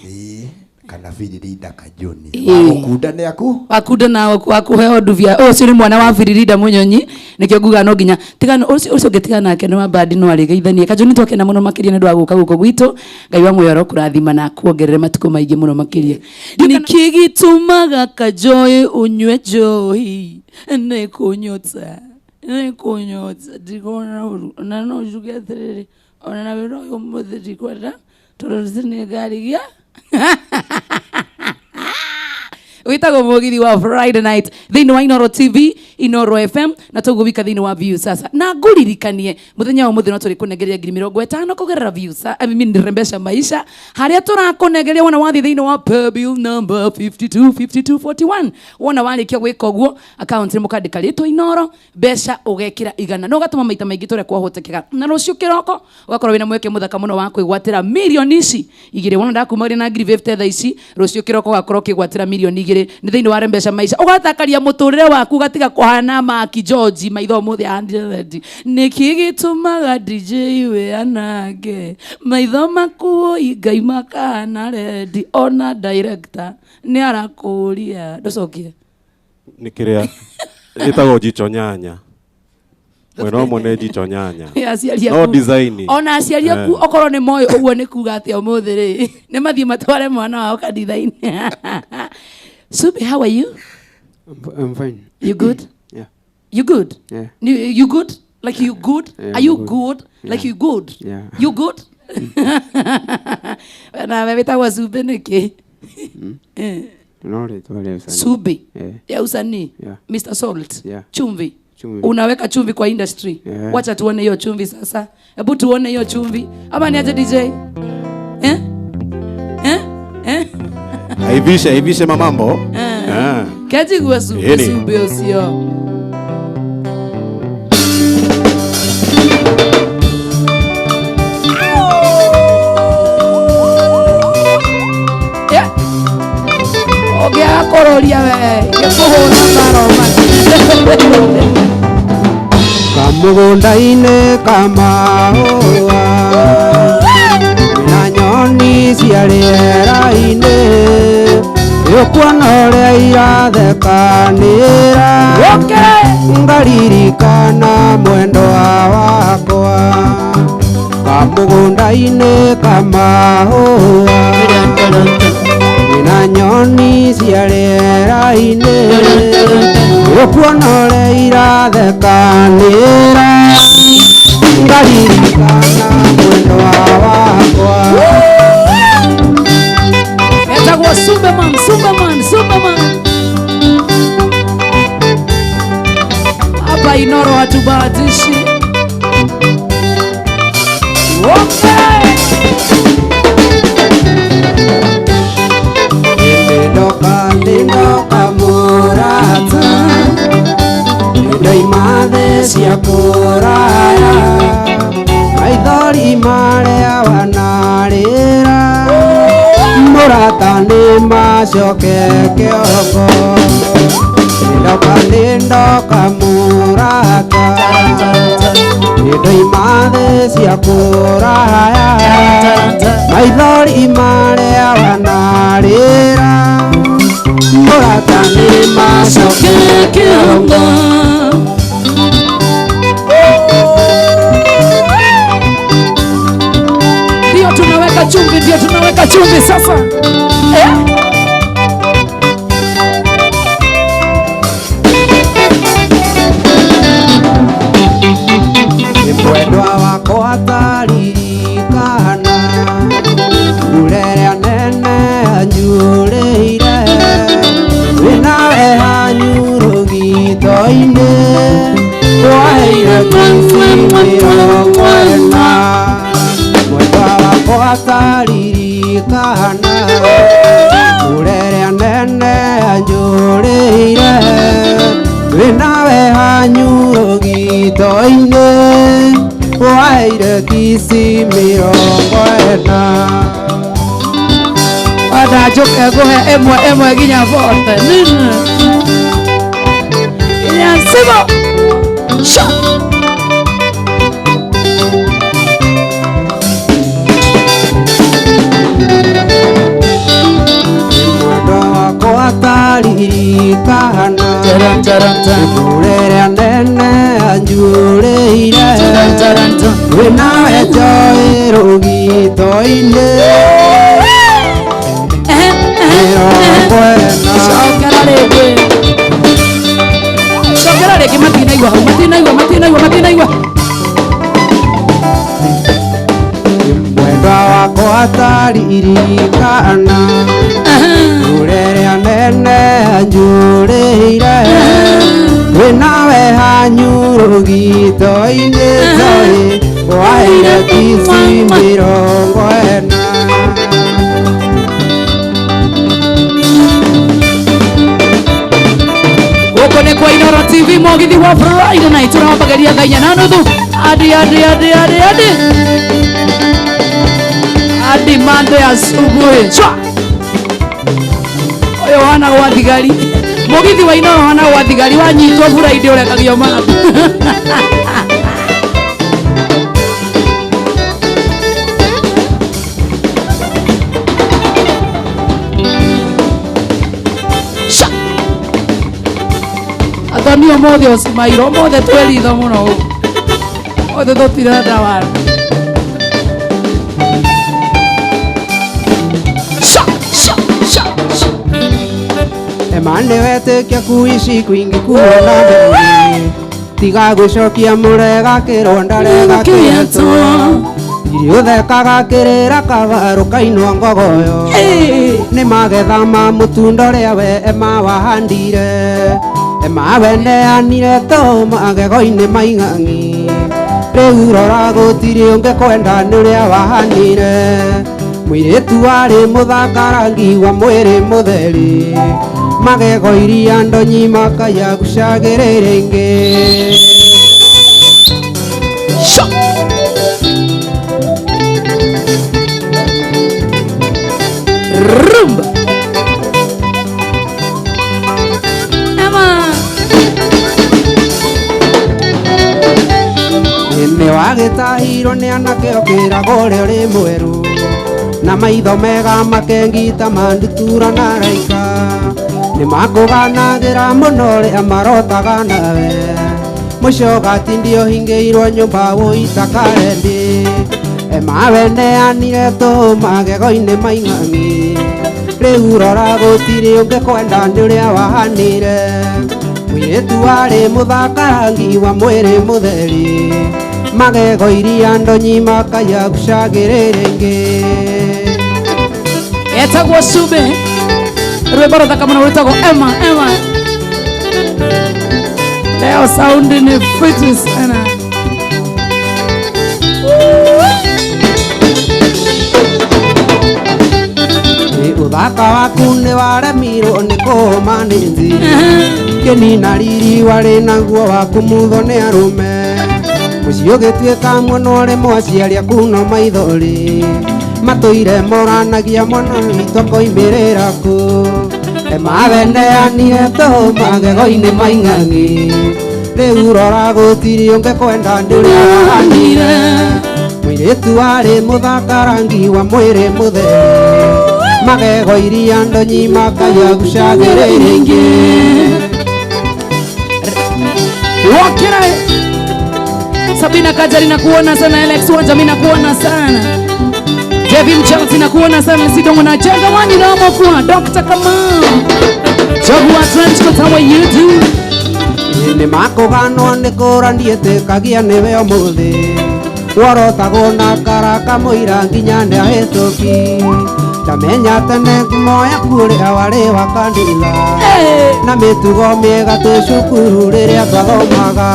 Kana Biririnda Kajoni. Ĩĩ. Wagũkunda nĩ aku? Wakunda na wakuheo nduvia ũcio nĩ mwana wa Biririnda Munyonyi nĩkĩo nguga no nginya tigana ũcio ũcio ũngĩ tigana nake nĩ wa bandi no arĩgeithanie. Kajoni twakena mũno makĩria nĩ ũndũ wa gũka gũkũ gwitũ. Ngai wa muoyo arokũrathima na akuongerere matukũ maingĩ mũno makĩria. Nĩkĩ gĩtũmaga Kajoĩ ũnyue njohi? Nĩ kũnyota, nĩ kũnyota, ndikuona ũru. Ona no njuge atĩrĩrĩ, ona na wĩra ũyũ ũmũthĩ ndikwenda tondũ rũciũ nĩ ngarigia. Witagwo mugithi wa Friday night thĩinĩ wa Inoro TV, Inoro FM na tũgũwika thĩinĩ wa View Sasa. Na ngũririkanie mũthenya wa ũmũthĩ no tũrĩkũnengeria ngiri mĩrongo ĩtano kũgerera View Sasa, I mean Rembesha Maisha, harĩa tũrakũnengeria wona wathiĩ thĩinĩ wa paybill number 525241. Wona warĩkia gwĩka ũguo, account nĩ mũkandĩka rĩtwa Inoro, mbeca ũgekĩra igana na ũgatũma maita maingĩ tũrĩa kwahotekeka. Na rũciũ kĩroko ũgakorwo wĩna mweke mũthaka mũno wa kwĩgwatĩra mirioni ici igĩrĩ. Wona ndakumagia na ngiri 50 thaa ici, rũciũ kĩroko ũgakorwo ũkĩgwatĩra mirioni igĩrĩ nĩ thĩinĩ wa Rembesha Maisha. Ũgatakaria mũtũrĩre waku ũgatiga kũhana Maki George maitho ũmũthĩ ahandire. Nĩkĩ gĩtũmaga DJ wĩanange maitho maku Ngai makahana rendi, ona director nĩ arakũria ndũcokie. Nĩ kĩrĩa ĩtagwo jicho nyanya. Mwena ũmwe nĩ jicho nyanya. Aciari No aku. design. Ona aciari aku okorwo nĩ moĩ ũguo nĩ kuga atĩa ũmũthĩ rĩ, nĩ mathiĩ matware mwana wao kanitha-inĩ. Subi, how are you? I'm fine. You good? Yeah. You good? Yeah. You good? Like you good? Yeah, Are you I'm good. good? Like Yeah. you good? Yeah. You good? Na wĩtagwo Subi nĩkĩ? No rĩtwa rĩa usanii. Subi. Yeah. Ya usanii. Yeah. Mr. Salt. Yeah. Chumvi. Chumvi. Unaweka chumvi kwa industry. Yeah. Wacha tuone hiyo chumvi sasa. Hebu tuone hiyo chumvi. Ama niaje DJ? Eh? Eh? Eh? Aivishe, aivishe mamambo. Ah. Kajigua Subi, Ĩni. Subi ũcio. Yeah. Ũngĩaga kũrũria we, gĩkũhũra maroma. Kamũgũnda-inĩ ka mahũa, na nyoni cia rĩera-inĩ, nĩũkuona ũrĩa irathekanĩra. Ngaririkana mwendwa wakwa. Kamũgũnda-inĩ ka mahũa, na nyoni cia rĩera-inĩ, nĩũkuona ũrĩa irathekanĩra. Ngaririkana mwendwa wakwa. Etagwo Superman, Superman, Superman. Hapa Inoro hatubahatishi. Okay. Ndoka, ndoka mũrata, ndoima thĩ cia kũraya, maithori marĩa wanarĩra, mũrata nĩ macoke kĩongo. Ndoka, ndoka mũrata, ndoima thĩ cia kũraya, maithori marĩa wanarĩra, mũrata nĩ macoke kĩongo. Ndio tunaweka chumvi, ndio tunaweka chumvi sasa. Eh? Mwendwa wakwa ataririkana, mbura ĩrĩa nene anjurĩire, wĩnawe hanyu rũgito-inĩ, waheire kici mĩrongo ĩna. Mwendwa wakwa ataririkana, mbura ĩrĩa nene anjurĩire, wĩnawe hanyu rũgito-inĩ, waheire kici mĩrongo ĩna. Wenda njũke ngũhe ĩmwe ĩmwe nginya bote. Nini? Nginya sibo. Sha. Rĩrĩa nene anjurĩire wĩnawe njoĩ rũgito-inĩ mĩrongo ĩna. Cokera rĩngĩ. Cokera rĩngĩ matinaigua hau matinaigua matinaigua matinaigua. Mwendwa wakwa ataririkana rũrĩrĩa nene anjurĩire wĩnawe hanyu rũgito-inĩ njoĩ waire kici 40. Gũkũ nĩ kwa Inoro TV mũgithi wa Friday night tũrawambagĩria thaa 4:30 adi adi adi adi adi adi Monday asubuhi chwa ũyũ wana gwa thigari mũgithi wa Inoro wana gwa thigari wanyitwo Friday ũrekagio maku. Athoni ũmũthĩ ũcimairwo ũmũthĩ twĩ ritho mũno ũmũthĩ tũtirenda wara. Sha, sha, sha, sha. Ema nĩwetĩkia kuici kwingĩ kuona mbere tiga gwĩcokia mũrega kĩronda rega kĩetwo iriũthekaga kĩrĩra kabarũ kainwo ngogoyo nĩ magetha ma mũtunda ũrĩa we ema wahandire ema weneanire tũ magego-inĩ maing'ang'i rĩu rora gũtirĩ ũngĩ kwenda nĩ ũrĩa wahanire mũirĩtu warĩ mũthaka rangi wa mwĩrĩ mũtheri magego iria ndonyi makaya gucagĩrĩire ingĩ. Sha. Rumba. Ema. Nĩ wagĩtahirwo nĩ anake ũkĩragwo ũrĩa ũrĩ mwerũ na maitho mega makengita mandutura na raika nĩ makũganagĩra mũno ũrĩa marotaga nawe mũico ũgatindio hingĩirwo nyũmba wũita karendi ema weneanire tũ magego-inĩ maing'ang'i rĩu rora gũtirĩ ũngĩ kwenda nĩ ũrĩa wahanire mũirĩtu warĩ mũthaka rangi wa mwĩrĩ mũtheri magego iria ndonyi makaya gucagĩrĩire ingĩ. Etagwo Cube rwĩmbo rũthaka mũno rwĩtagwo Emma Emma. Leo sound ni fiti sana. Ũthaka waku nĩ waremirwo nĩ kũũma nĩ nzi kĩnina riri warĩ naguo waku mutho nĩ arũme mũciĩ ũgĩtuĩka mũno ũrĩ aciari aku no maithori matũire moranagia mwana witũ akoimĩrĩra kũ ema weneanire tũ magego-inĩ maing'ang'i rĩu rora gũtirĩ ũngĩ kwenda nĩ ũrĩa wahanire mũirĩtu warĩ mũthaka rangi wa mwĩrĩ mũtheri magego iria ndonyi makaya gucagĩrĩire ingĩ. Wakira Sabina Kajari nakuona sana, Alex Wanja mimi nakuona sana, Devi Mchanzi nakuona sana, Sidongo na Jenga wani na kwa Dr. Kamau Jaguar Trenchcoat, how are you do? Nĩ makũganwo nĩ kũra ndiĩtĩkagia nĩwe ũmũthĩ worotagwo na karaka mũira nginya nĩahĩtũki ndamenya tene ngumo yaku ũrĩa warĩ wa kanitha na mĩtugo mĩega twĩ cukuru rĩrĩa twathomaga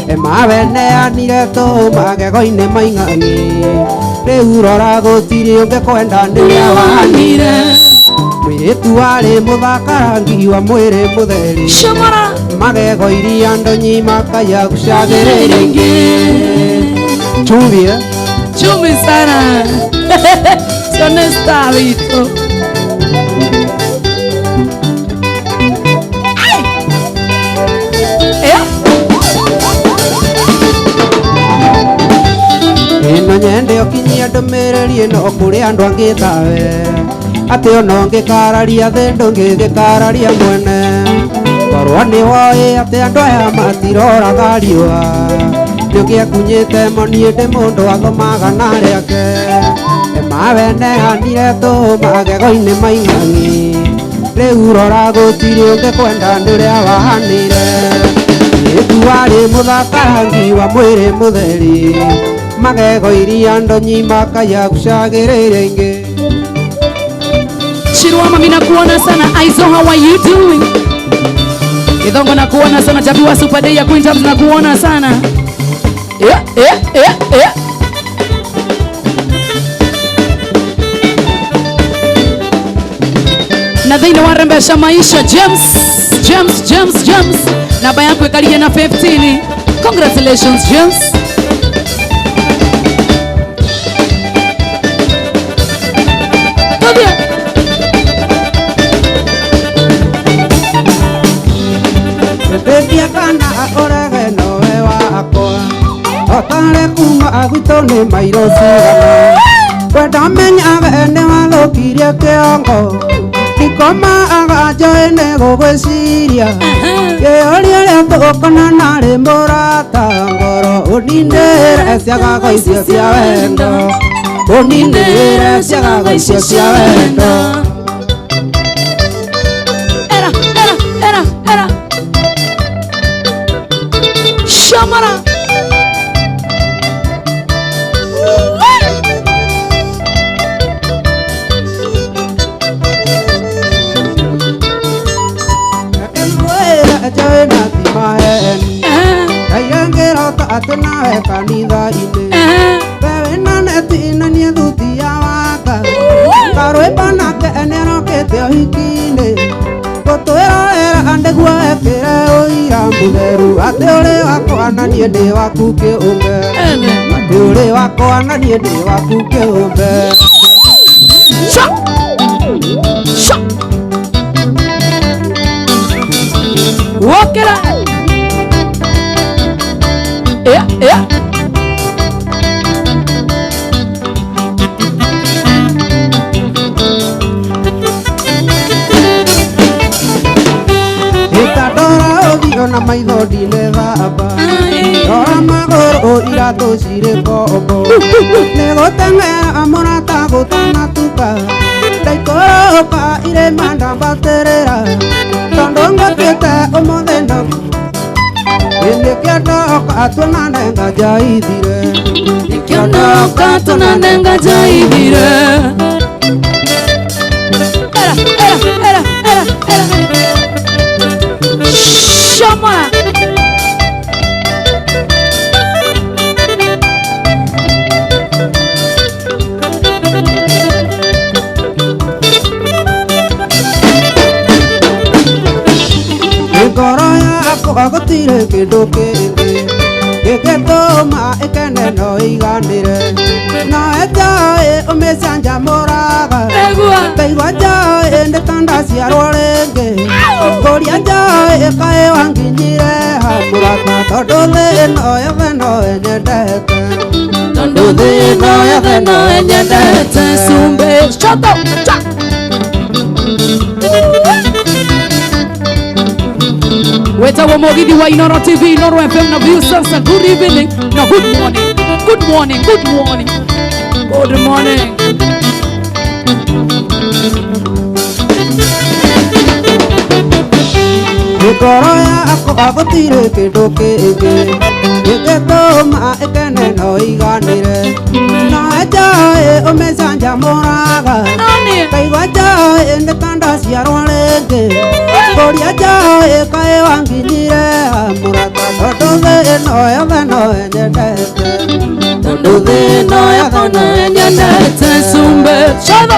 ema weneanire tũ magego-inĩ maing'ang'i rĩu rora gũtirĩ ũngĩ kwenda nĩ ũrĩa wahanire mũirĩtu warĩ mũthaka rangi wa mwĩrĩ mũtheri magego iria ndonyi makaya gucagĩrĩire ingĩ. Chumvi Chumvi sana. Sonesta witũ. Ĩno nyende ũkinyia ndũmĩrĩri ĩno kũrĩ andũ angĩ tawe atĩ ona ũngĩkararia thĩ ndũngĩgĩkararia mwene. Korwo nĩ woĩ atĩ andũ aya matiroraga riũa nĩũgĩekunyĩte mo niĩ ndĩ mũndũ athomaga na rĩake emaweneanire tũ magego-inĩ maing'ang'i rĩu rora gũtirĩ ũngĩkwenda nĩ ũrĩa wahanire ĩtuarĩ mũthaka rangi wa mwĩrĩ mũtheri magego iria ndonyi makaya gucagĩrĩire ingĩ. Shirwama mimi nakuona sana. Aizo, how are you doing? Idongo nakuona sana. Jabiwa Super Day ya Queen Jams nakuona sana. Yeah, yeah, yeah, yeah. Na thĩinĩ wa rembesha maisha James, James, James, James. Namba yako ikalia na 15. Congratulations James. Tulia. Ĩtĩkia kana ũrege nowe wakwa Otare kuma gwitũ nĩ mairo cigana Wenda menyage nĩ wathũkirie kĩongo Ndikomaga njoĩ nĩ gũgwĩciria Kĩũria ũrĩa tũgũkonana rĩ mũrata ngoro Ũnindĩre ciagago icio cia wendo Ũnindĩre ciagago icio cia wendo. Era, era, era, era. Shamara. Atĩ nawe kanitha-inĩ wewe na neti na niĩ thuti ya waka karwĩmbo nake nĩarokĩte ũhiki-inĩ gũtwĩroera nĩguo ekĩre ũira mũtheru atĩ ũrĩ wakwa na niĩ ndĩ waku kĩũmbe atĩ ũrĩ wakwa na niĩ ndĩ waku kĩũmbe. Sha. Sha. Wokera. Yeah, yeah. Itadora ũthiũ na maitho ndinethamba Rora magũrũ iratũ cirĩ kombo Nĩgũteng'era mũrata gũtanatuka Ndaikũrũka irĩma ndambatĩrĩra Tondũ ngũtuĩte ũmũthĩ no Nĩkĩondoka tuonane ngajaithire Nĩkĩondoka tuonane ngajaithire. Era, era, era, era, era. Shamara. Ngoro yakwa gũtirĩ kĩndũ kĩngĩ gĩngĩtũma ĩkene no ĩiganĩre no njoĩ ũmĩcanjamũraga Ndaigua njoĩ nĩ ta ndaciarwo rĩngĩ Ngũria njoĩ kaĩ wanginyire ha mũrata tondũ thĩ ĩno yothe no ĩnyendete Tondũ thĩ ĩno yothe no ĩnyendete. Sumbe shoto cha. Wetagwo Mũgithi wa Inoro TV, Inoro FM na View Sasa. Good evening, no good morning. Good morning, good morning. Good morning. Ngoro yakwa gũtirĩ kĩndũ kĩngĩ gĩngĩtũma ĩkene no ĩiganĩre No njoĩ ũmĩcanjamũraga Ndaigua njoĩ nĩ ta ndaciarwo rĩngĩ Ngũria njoĩ kaĩ wanginyire ha mũrata tondũ thĩ ĩno yothe no ĩnyendete Tondũ thĩ ĩno yothe no ĩnyendete. Sumbe shoto.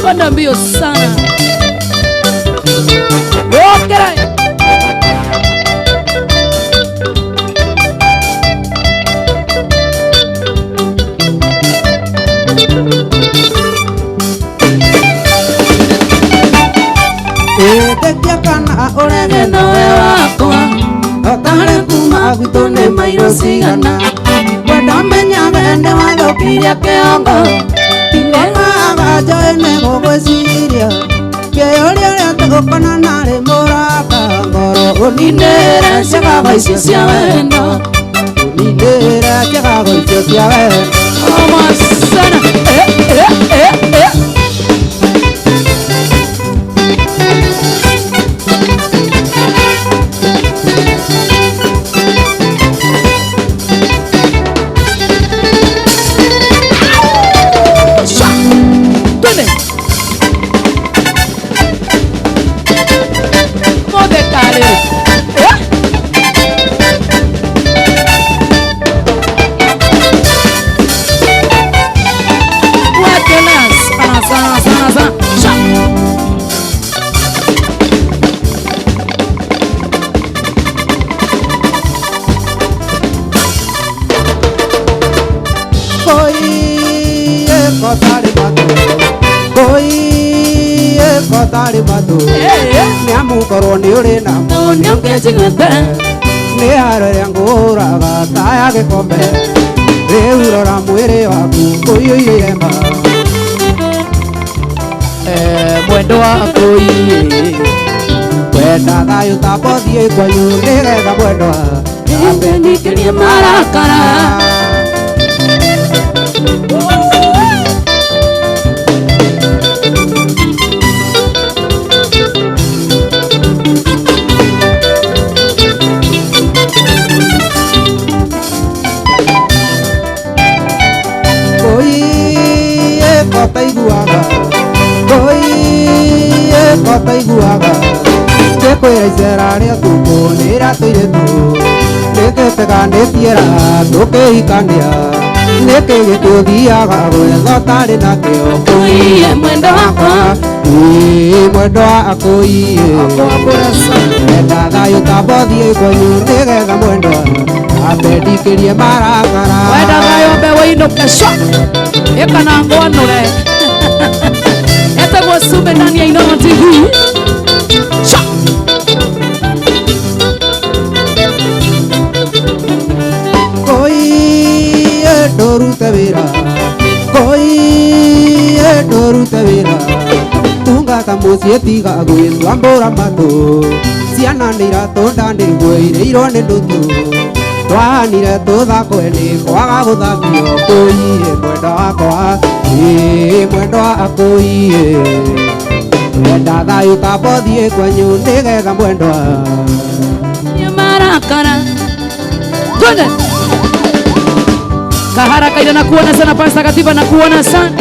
Kwenda mbio sana. Wokera. Ĩtĩkia kana ũrege nowe wakwa Otare kuma gwitũ nĩ mairo cigana Wenda menyage nĩ wathũkirie kĩongo Ndikomaga njoĩ nĩ gũgwĩciria Kĩũria ũrĩa tũgũkonana rĩ Tũninĩre ciagago icio cia wendo. Tũninĩre ciagago icio cia wendo. Noma sana. Eh, eh, eh, eh. Sha. Twende. Mothe karĩ. Eh? Wakenas. Sana, sana, sana, sana. Sha. Koi kotarĩ matũ. Koi kotarĩ matũ. Nĩamukorwo nĩ ũrĩ namo. Nĩũkĩnjiguĩte. Nĩ haro ĩrĩa ngũraga ta ya gĩkombe. Rĩu rora mwĩrĩ waku ũiyũire irema. Mwendo waku iĩ. Wenda thayũ ta mbothiĩ kwanyu nĩgetha mwendwa Nĩngĩkirie marakara. Koi kotaiguaga. Koi kotaiguaga. Ngĩkwĩra icera rĩa tukũ nĩratũire tu. Nĩkĩteganĩtie raha tũkĩhikania. Nĩkĩ gĩtũthiaga gwetha ũtarĩ nakĩo. Kũiye mwendo wakwa. Ĩĩ mwendwa akũiye. Enda thayũ ta mbothiĩ kwanyu nĩgetha mwendwa ambe ndikĩrie marakara. Wenda thayũ ambe wĩinũke sha. Ĩka na ngwanũre. Etagwo Sumbe ndani ya Inooro TV. Sha. Koi ndũrute wĩra. Koi ndũrute wĩra. Tungata mũciĩ tiga gwĩtwambũra matũ. Ciana nĩ iratũnda nĩguo irĩirwo nĩ nuthu. Twahanire tũthakwe nĩ kwaga gũthambio. Kũiye mwendwa wakwa. Ĩĩ mwendwa akũiye. Wenda thayũ ta mbothiĩ kwanyu nĩgetha mwendwa. Nĩ marakara. Twende. Kahara kaida na kuona sana. Pasta Katiba na kuona sana.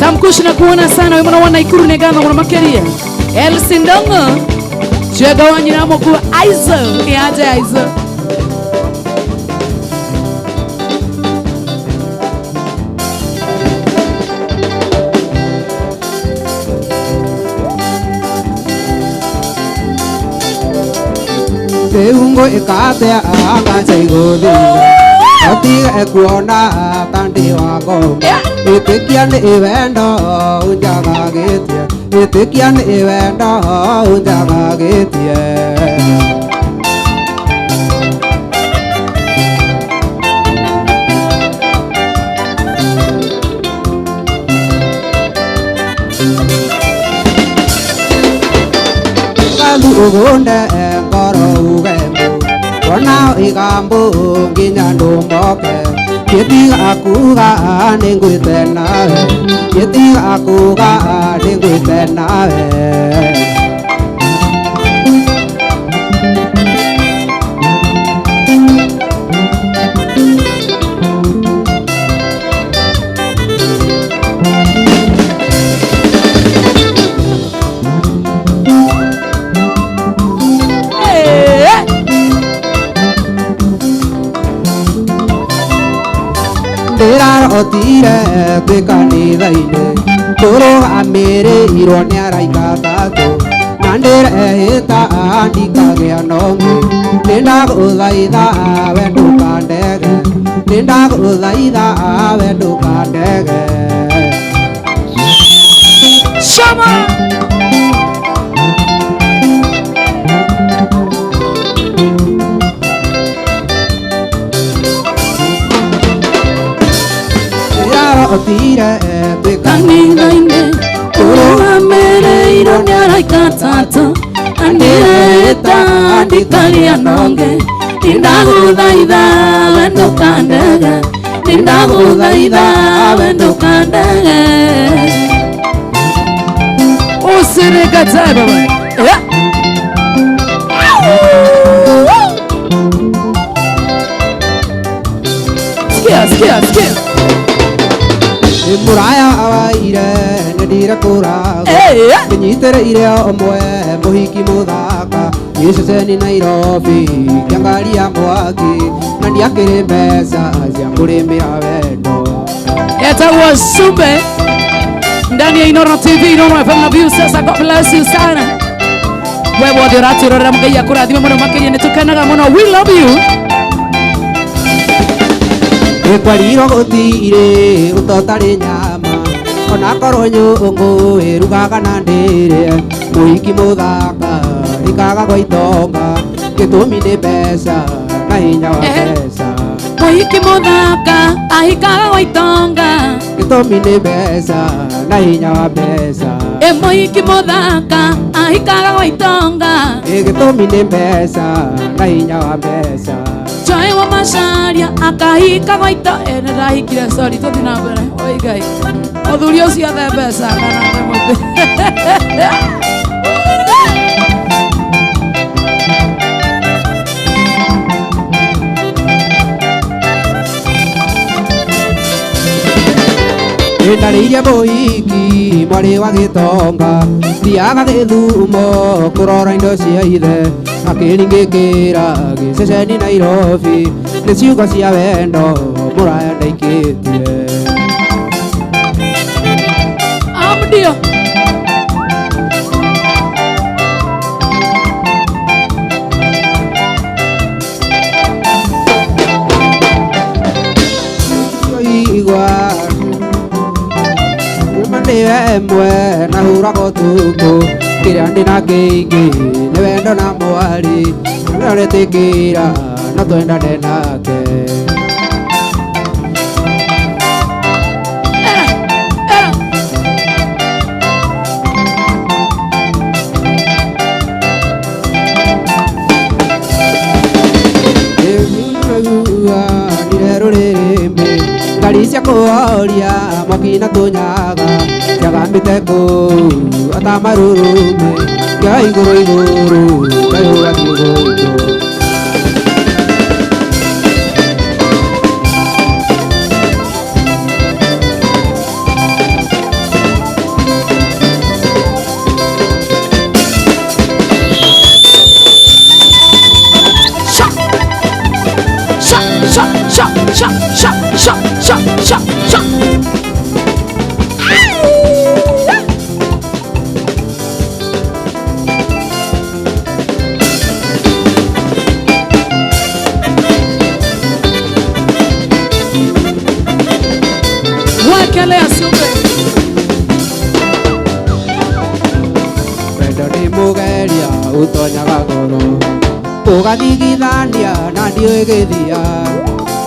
Samkushi na kuona sana. Wewe mwana wa Naikuru negama kuna makeria. Elsie Ndongo. Chega wanyu na moku Aizo. Ni aje Aizo. Rĩu ngwĩka atĩa anga igũthĩ. Ũtige kuona ta ndĩ wa ngoma. Ĩtĩkia nĩ wendo ũnjagagĩtie. Ĩtĩkia nĩ wendo ũnjagagĩtie. Gathu ũgũnde ngoro ugembu. Ona igambo nginya ndũmoke. Gĩtiga kuga nĩngwĩte nawe. Gĩtiga kuga nĩngwĩte nawe. Ndĩrarotire twĩ kanitha-inĩ tũrũgamĩrĩirwo nĩ araika atatũ na ndĩrehĩta ndikagĩa na ũngĩ. Nĩndagũthaitha we ndũkandege. Nĩndagũthaitha we ndũkandege. Shama. Ndĩrarotire twĩ Kanitha-inĩ tũrũgamĩrĩirwo nĩ araika atatũ Nandeta ndikaria nonge Nindaguthaitha wendo kandege Nindaguthaitha wendo kandege Usirikatae baba. Sikia, sikia, sikia. Muraya awaire nĩndire kũraga kĩnyitĩrĩire ũmwe mũhiki mũthaka gĩceceni Nairobi kĩangaria mwaki na ndiakĩrĩ mbeca cia kũrĩmĩra wendo. Etagwo Sumbe ndani ya Inooro TV, Inooro FM na View Sasa. God bless you sana. Wewe wothe ũratwĩrorera Ngai akũrathime mũno makĩria, nĩtũkenaga mũno. We love you. Ĩkwarirwo gũtirĩ ũtotarĩ nyama onakorwo nyũngũ ĩrugaga na ndĩrĩe mũhiki mũthaka ikaga gwa itonga gĩtũmi nĩ mbeca na hinya wa mbeca. Mũhiki mũthaka ahikaga gwa itonga gĩtũmi nĩ mbeca na hinya wa mbeca. Mũhiki mũthaka ahikaga gwa itonga gĩtũmi nĩ mbeca na hinya wa mbeca. Joy wa Macharia akahika gwa itonga. Nĩndahikire, sorry, tũthiĩ na mbere. Oi Ngai, mũthuri ũcio athe mbeca kana athe mũthĩ. Ndarĩirie mũhiki mwarĩ wa gĩtonga thiaga gĩthumo kũrora indo cia ithe akĩringĩkĩra gĩceceni Nairobi nĩ ciugo cia wendo mũraya ndaikĩtie. Amdio igua nĩwe mwe na huraga ũtukũ kĩrĩa ndĩna kĩingĩ nĩ wendo na mwarĩ ũretĩkĩra no twendane nake. Ngari cia kũhoria mwaki na tũnyaga ciagambĩte kũu atamarũrũme kĩa igũrũ igũrũ kayũra kĩgũtũ. Sha sha sha sha sha sha sha sha sha sha. Wekelea Sumbe. Wendo nĩ mũgeria ũtonyaga ngoro ũgathigithania na ndiũĩ gĩthia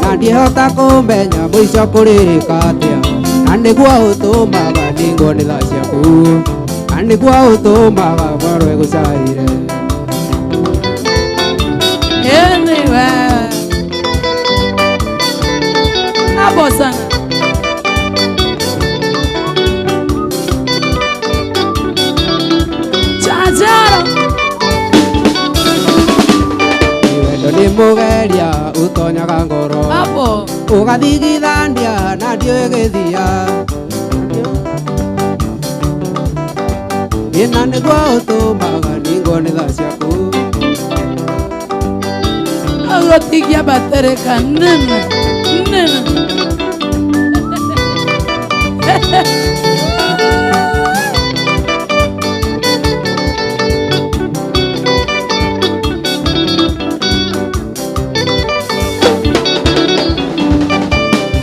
na ndiĩhota kũmenya mũico kũrĩrĩka atĩa na nĩguo ũtũmaga ningwo nĩ tha ciaku na nĩguo ũtũmaga ngoro ĩgũcaire. Anyway. Hapo sana. Chajaro. Wendo nĩ mũgeria ũtonyaga ngoro hapo ũgathigithania na ndiũĩ gĩthia na nĩguo ũtũmaga ningwo nĩ tha ciaku. Ũgũtigia batereka nene nene.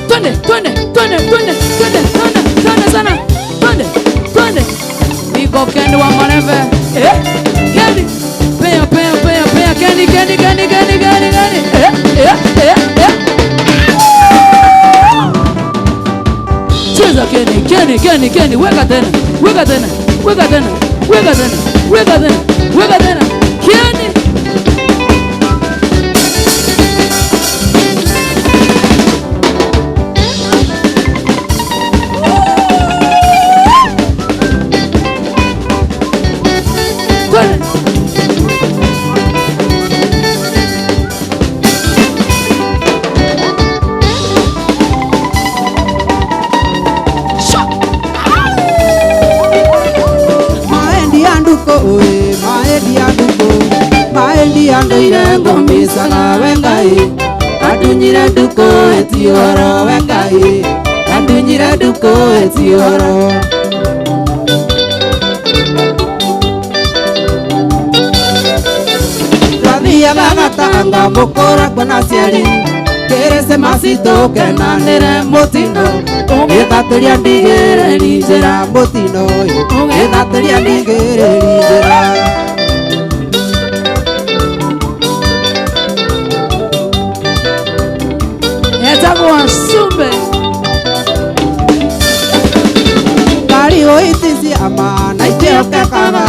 Twende, twende, twende, twende, twende, twende, twende sana. Twende, twende. Niko Kendi wa Mareve. Kendi. Pea, pea, pea, pea. Kendi, Kendi, Kendi, Kendi, Kendi, Kendi. Cheza Kendi, Kendi, Kendi, Kendi. Weka tena, weka tena, weka tena, weka tena, weka tena, weka tena. Kieni. Andunyire nduko etioro wengai, andunyire nduko etioro. Twathiaga gatanga mukura kuona ciari, kerese masito kenanire mutino, ugithatĩria ndigĩrĩri njĩra mutino, ugithatĩria ndigĩrĩri njĩra. Sumbe kari oitisi ama na itiokekaga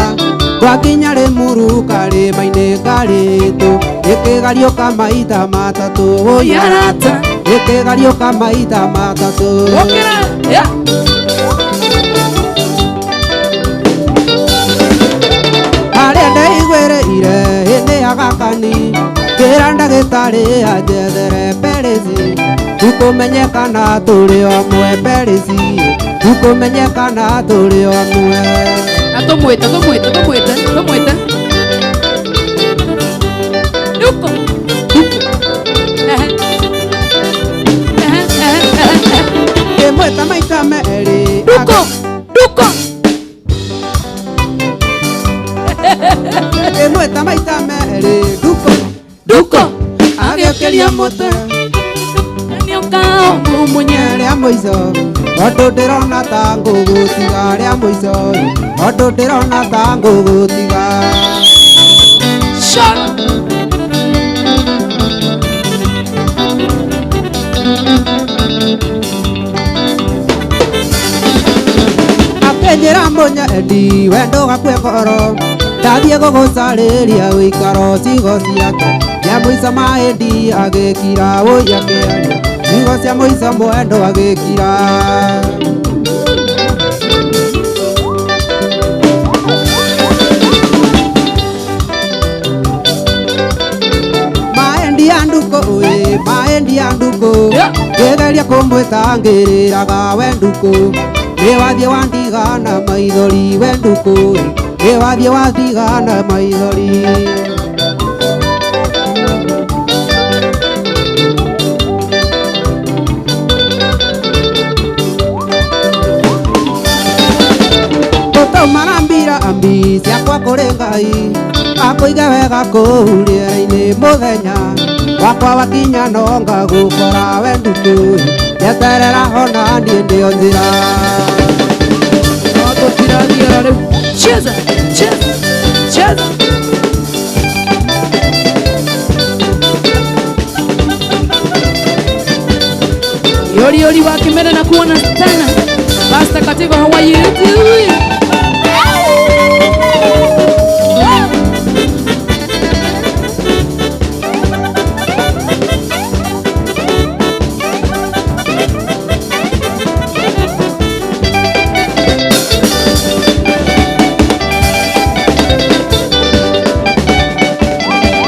twakinya Limuru karĩma-inĩ karĩtũ ĩkĩgariũka maita matatũ Yarata ĩkĩgariũka maita matatũ Okera ya harĩa ndeigwĩrĩire hĩndĩ ya gakani kĩra ndagĩtarĩ anjethere perezi tukumenyekana tũrĩ amwe perezi tukumenyekana tũrĩ amwe. Na tumwite tumwite tumwite tumwite Duko duko ehe ehe ehe Ndĩmwĩta maita merĩ duko duko Ndĩmwĩta maita merĩ duko duko agĩũkĩria mũtwe Munye rĩa mũico tondũ ndĩrona ta ngũgũtiga rĩa mũico tondũ ndĩrona ta ngũgũtiga. Shut Akĩnjĩra mũnyendi we ndũgakue ngoro ndathiĩ gũgũcarĩria ũikaro ciugo ciake rĩa mũico mahĩndi agĩkira wũi akĩaria ciugo cia mũico mwendo agĩkira. Maendi ya nduko ĩ maendi ya nduko ngĩgeria kũmwĩta ngĩrĩraga we nduko nĩ wathiĩ wandigana maithori we nduko nĩ wathiĩ wandigana maithori. Marambira ambi ciakwa kũrĩ Ngai akũige wega kũu rĩera-inĩ mũthenya wakwa wakinya no ngagũkora we nduku njeterera ona niĩ ndĩo njĩra. Cheza cheza cheza Yori yori wa Kimene na kuona sana. Pastor Kativo, how are you doing?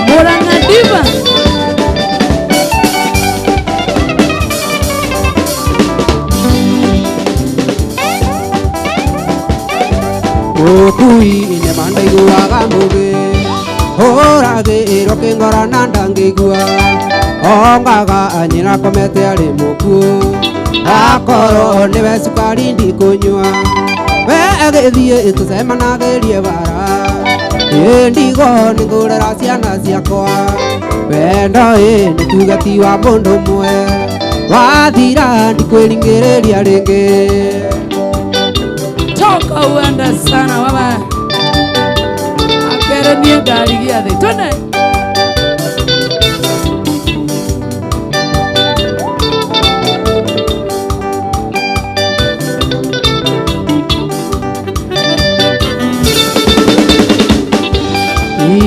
Murang'a Diva. Mũkui nĩma ndaiguaga mũgĩ hũragĩrwo kĩngora na ndangĩigua ongaga nyina komete arĩ mũkuũ akorwo nĩwe cukari ndikũnyua we agĩthiĩ tũcemanagĩrie bara ĩ ndigo nĩngũrera ciana ciakwa wendo ĩ nĩ tuge ti wa mũndũ ũmwe wathira ndikwĩringĩrĩria rĩngĩ. Toka uenda sana baba akere nie ngari gĩathĩ twende.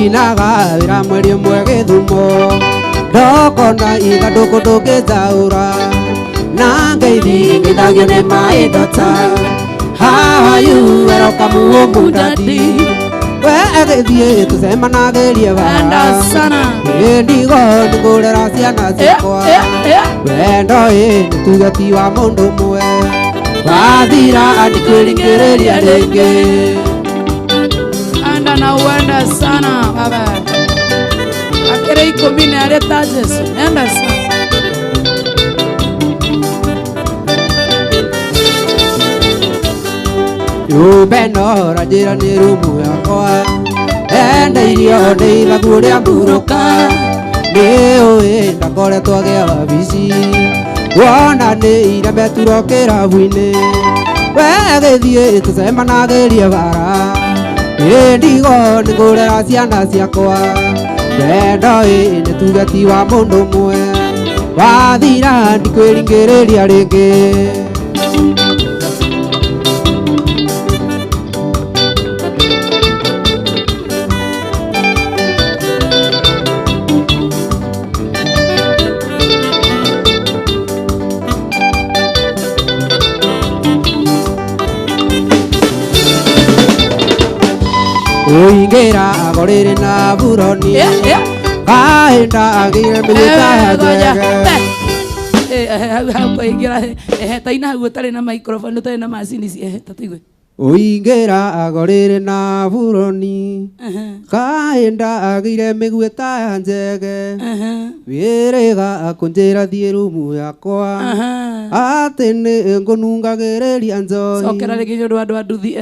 Ainaga wĩra mweri ũmwe gĩthumo ndokona ithandũkũ ndũngĩtaũra na ngeithingithagio nĩ maĩndota. How are you? Welcome home daddy. We agĩthiĩ tũcemanagĩrie Enda bara sana. Ndigo nĩngũrera ciana ciakwa wendo ĩ nĩ tuge ti wa mũndũ ũmwe wathira ndikwĩringĩrĩria rĩngĩ. Anda na uenda sana baba. Akere 10 na areta Jesu. Enda sana. Nyũmba ĩno ũranjĩra nĩ rumu yakwa enda irio nĩ ithagu rĩa mburũka nĩ ũĩ ndakoretwo agĩa wabici wona nĩ iremeturwo kĩrabu-inĩ we gĩthiĩ tũcemanagĩrie bara ndigo nĩngũrera ciana ciakwa wendo ĩ nĩ tuge ti wa mũndũ ũmwe wathira ndikwĩringĩrĩria rĩngĩ. Uingĩra agorĩrĩ na buroni kahinda agĩire mĩgĩta ya njege. Hau kwaingĩra taina hau ũtarĩ na microphone ũtarĩ na macini tatuigue. Uingĩra agorĩrĩ na buroni kahinda agĩire mĩguĩta ya njege wĩrĩga akũnjĩra thiĩ rumu yakwa atĩ nĩ ngũnungagĩrĩria njohi. Cokera rĩngĩ nĩ ũndũ wa andũ a nduthi.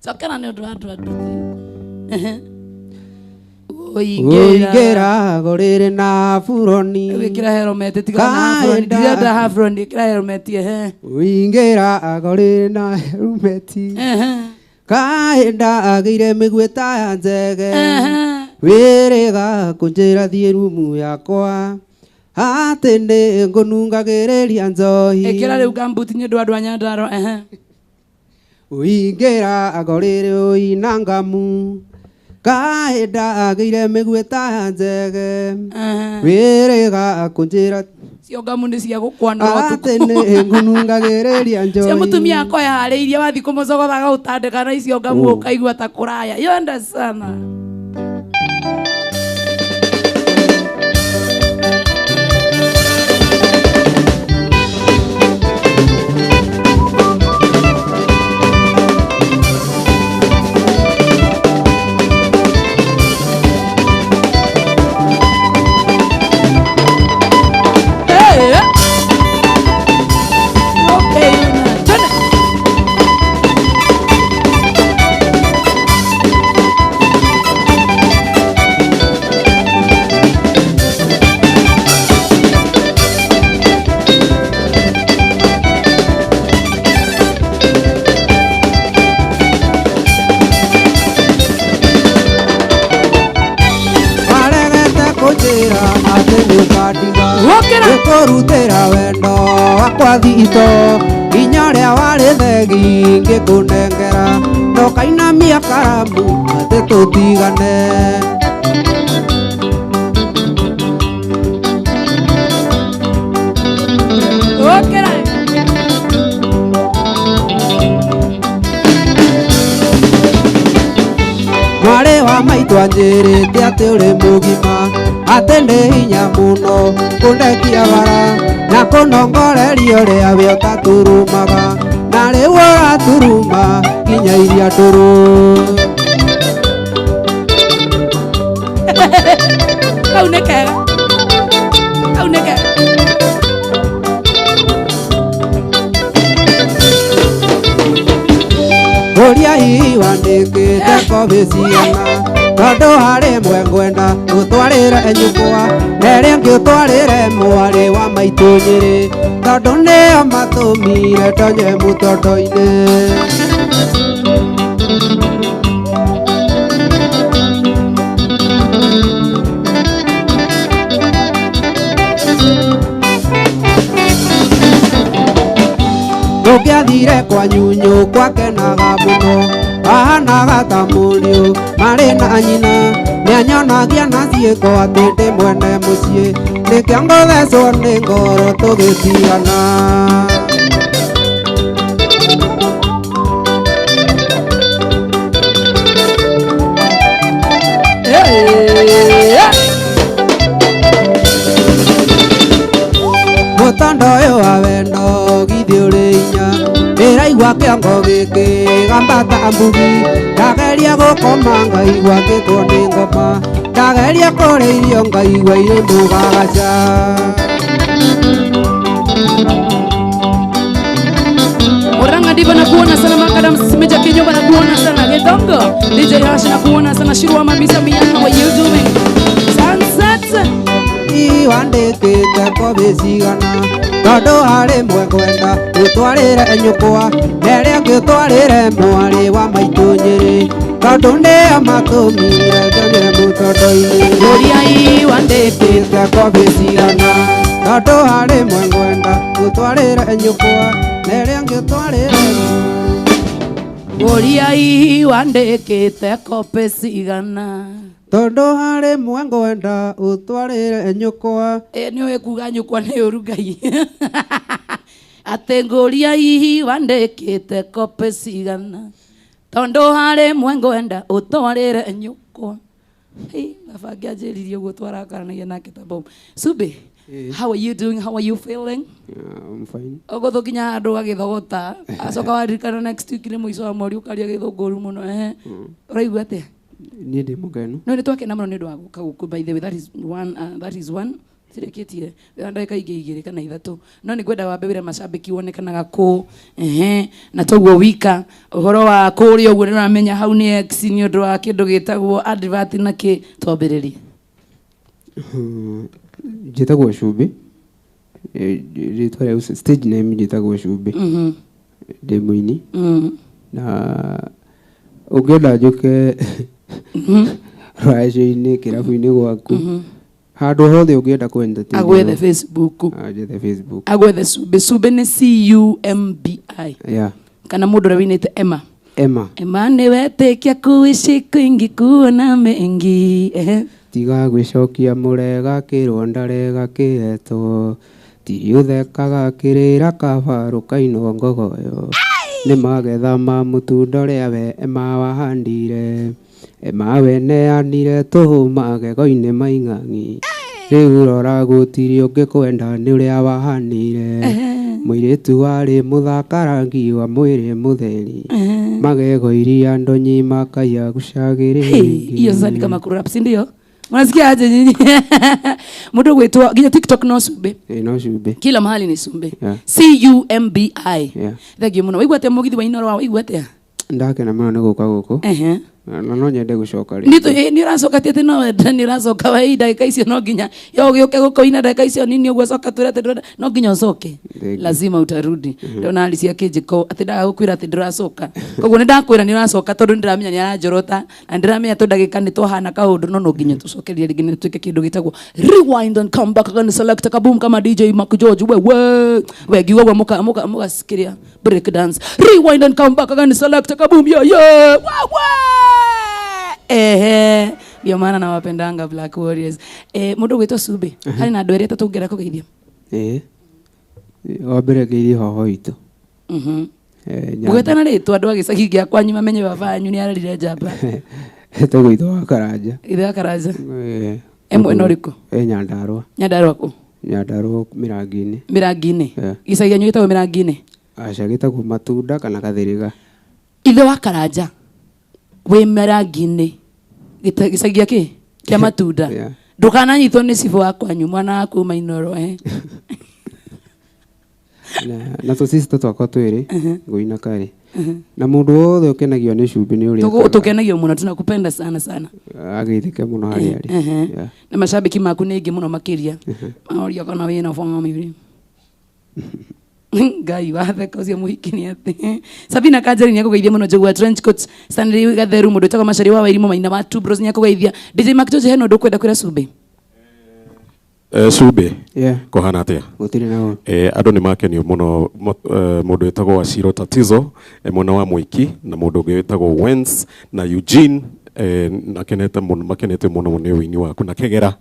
Cokera nĩ ũndũ wa andũ a nduthi. Uingĩra agorĩrĩ na buroni wĩkĩra helmet tiga na hafroni ndirenda hafroni ĩkĩra helmet. Uingĩra agorĩrĩ na helmet kahinda agĩire mĩguĩta ya njege wĩrĩga kũnjĩra thiĩ rumu yakwa atĩ nĩ ngũnungagĩrĩria njohi. Ĩkĩra rĩu gambuti nĩ ũndũ wa andũ a Nyandarua. Uingĩra agorĩrĩ ũina ngamu kahinda agĩire mĩguĩta ya njege wĩrĩga kũnjĩra cio ngamu nĩ cia gũkwanũra atĩ nĩ ngũnungagĩrĩria njohi. Cio mũtumia akwa yaharĩirie wathiĩ kũmũcogothaga ũtandĩka na icio ngamu ũkaigua ta kũraya. Yonda sana. Nĩkũrutĩra wendo wakwa thito nginya ũrĩa warĩ thegi ngĩkũnengera ndokainamia karamu atĩ tũtigane. Mwarĩ wa maitũ anjĩrĩte atĩ ũrĩ mũgima atĩ nĩ hinya mũno kũndekia bara na kũnongoreria ũrĩa we ũtaturumaga na rĩu ũraturuma nginya iria ndũrũ. Kau nĩ kega. Kau nĩ kega. Ũrĩa hihi wandĩkĩte kobi ciana tondũ harĩ ĩmwe ngwenda ũtwarĩre nyũkwa na ĩrĩa ĩngĩ ũtwarĩre mwarĩ wa maitũ Nyĩrĩ tondũ nĩo matũmire ndonye mũtondo-inĩ. Ũngĩathire kwa nyunyũ kwakenaga mũno Ahanaga ta mũriũ marĩ na nyina nĩanyonagia na ciĩko atĩ ndĩ mwene mũciĩ nĩkĩo ngũthecwo nĩ ngoro tũgĩtigana. Mũtando ũyũ wa wendo githĩ ũrĩ inya ndĩraigua kĩongo gĩkĩ gambata mbugi ndageria gũkoma ngaigua ngĩtwo nĩ ngoma ndageria kũrĩa irio ngaigua irĩ mũgagaca. Muranga Diva nakuona sana, Makadam Simeja Kinyumba nakuona sana, Githongo DJ Hash nakuona sana, Shirwa Mamisa Miyana, what you doing? Sunset Iwandĩkĩte kobi cigana tondũ harĩ mwe ngwenda ũtwarĩre nyũkwa na ĩrĩa ĩngĩ ũtwarĩre mwarĩ wa maitũ Nyĩrĩ tondũ nĩo matũmire njage mũtondo-inĩ. Ũrĩa iwandĩkĩte kobi cigana tondũ harĩ mwe ngwenda ũtwarĩre nyũkwa na ĩrĩa ĩngĩ ũtwarĩre Ũrĩa iwandĩkĩte kobi cigana tondũ harĩ mwe ngwenda ũtwarĩre nyũkwa. Nĩ ũĩ kuga nyũkwa nĩ ũru Ngai. Atĩ ngũria hihi wandĩkĩte kopi cigana tondũ harĩ mwe ngwenda ũtwarĩre nyũkwa. Baba ngĩanjĩririe ũguo twarakaranagia nake ta bomu. Sube, how are you doing? How are you feeling? I'm fine. Ũgũthũ kinya handũ ũgagĩthogota acoka waririkana next week nĩ mũico wa mweri ũkaria gĩthũngũru mũno. Ũraigua atĩa? Niĩ ndĩ mũkenu. No nĩ twakena mũno nĩ ũndũ wa gũka gũkũ. By the way, that is one, that is one. Cirĩkĩtie ndagĩka ingĩ igĩrĩ kana ithatũ no nĩ ngwenda wambe wĩre macambĩki wonekanaga kũ na toguo wika ũhoro wa kũrĩa ũguo nĩ ũramenya hau nĩ X nĩ ũndũ wa kĩndũ gĩtagwo advert na kĩ twambĩrĩrie. Njĩtagwo Cumbĩ. Rĩtwa rĩa stage name njĩtagwo Cumbĩ. Ndĩ mũini. Na ũngĩenda njũke rwacio-inĩ kĩrabu-inĩ gwaku handũ hothe ũngĩenda kũ entertain agwethe Facebook. Agwethe Facebook. Agwethe Cumbĩ. Cumbĩ nĩ C-U-M-B-I. Yeah. Kana mũndũ ũrĩa wĩinĩte Emma. Emma. Emma nĩwetĩkia kuishi kwingi kuona mengi. Tiga gwĩcokia mũrega kĩrwo ndarega kĩetwo tiri ũthekaga kĩrĩra kaba rũkainwo ngogoyo nĩ magetha ma mũtunda ũrĩa we Emma wahandire Emma weneanire tũhũ magego-inĩ maing'ang'i rĩu rora gũtirĩ ũngĩkwenda nĩ ũrĩa wahanire mũirĩtu warĩ mũthaka rangi wa mwĩrĩ mũtheri magego iria ndonyi makaya gucagĩrĩire. Hiyo sasa ni kama kurap, si ndio? Unasikia aje nyinyi? Mũndũ gwĩtwo nginya TikTok no Cumbĩ. No Cumbĩ. Kila mahali ni Cumbĩ. C-U-M-B-I. Thank you mũno. Waigua atĩa mũgithi wa Inooro waigua atĩa? Ndakena mũno nĩ gũka gũkũ. Na no nyende gũcoka rĩngĩ. Nĩ ũracoka ti atĩ no wende nĩ ũracoka we ndagĩka icio no nginya yo ũgĩũke gũkũ ina ndagĩka icio nini ũguo coka twĩre atĩ ndũrenda no nginya ũcoke. Lazima utarudi. Ndona Alice akĩnjĩka atĩ ndaga gũkwĩra atĩ ndũracoka. Koguo nĩ ndakwĩra nĩ ũracoka tondũ nĩ ndĩramenya nĩ aranjorota na ndĩramenya tondũ ndagĩka nĩ twahana kaũndũ no no nginya tũcokerie rĩngĩ nĩ twĩke kĩndũ gĩtagwo rewind and come back again select kaboom kama DJ Mark George wewe we ngiuga ũguo mũka mũgacikiria break dance rewind and come back again select kaboom yo yo wewe. Ndio maana nawapendanga Black Warriors. Mũndũ gwĩtwo Cumbĩ, harĩ na andũ erĩ atatũ ũngĩenda kũgeithia? Wa mbere ngeithie hoho itũ. Mũgwĩtana rĩtwa andũ a gĩcagi gĩa kwanyu mamenye baba wanyu nĩ ararire njamba. Etagwo ithe wa Karanja. Ithe wa Karanja. E mwena ũrĩkũ? E Nyandarũa. Nyandarũa kũ? Nyandarũa Mĩrangi-inĩ. Mĩrangi-inĩ. Gĩcagi kĩanyu gĩtagwo Mĩrangi-inĩ? Aca gĩtagwo Matunda kana Gathĩrĩga. Ithe wa Karanja wĩ Mĩrangi-inĩ gĩcagi gĩa kĩ? Kĩa Matunda. Ndũkananyitwo nĩ cibũ wa kwanyu mwana waku uma Inooro. Na tũcicita twakwa twĩrĩ Ngũi na Karĩ. Na mũndũ wothe ũkenagio nĩ Cumbĩ nĩ ũrĩa tũkenagio mũno, tunakupenda sana sana. Ageithĩke mũno harĩa arĩ. Na macambĩki maku nĩ aingĩ mũno makĩria. Maoria kana wĩna bamĩrĩ. Ngai watheka ũcio mũhiki nĩ atĩ. Sabina Kanjeri nĩ akũgeithia mũno Njũgũa trench coat. Stanley Gatheru mũndũ wĩtagwo Macari wa Wairimu Maina wa Two Bros nĩ akũgeithia. DJ Mark George hena ũndũ ũkwenda kwĩra Cumbĩ? Cumbĩ. Yeah. Kũhana atĩa? Gũtirĩ na ũru. Andũ nĩ makenio mũno, mũndũ wĩtagwo Wachiro Tatizo, mwena wa Mwiki, na mũndũ ũngĩ wĩtagwo Wens na Eugene, makenete mũno, makenete mũno nĩ ũini waku, na Kegera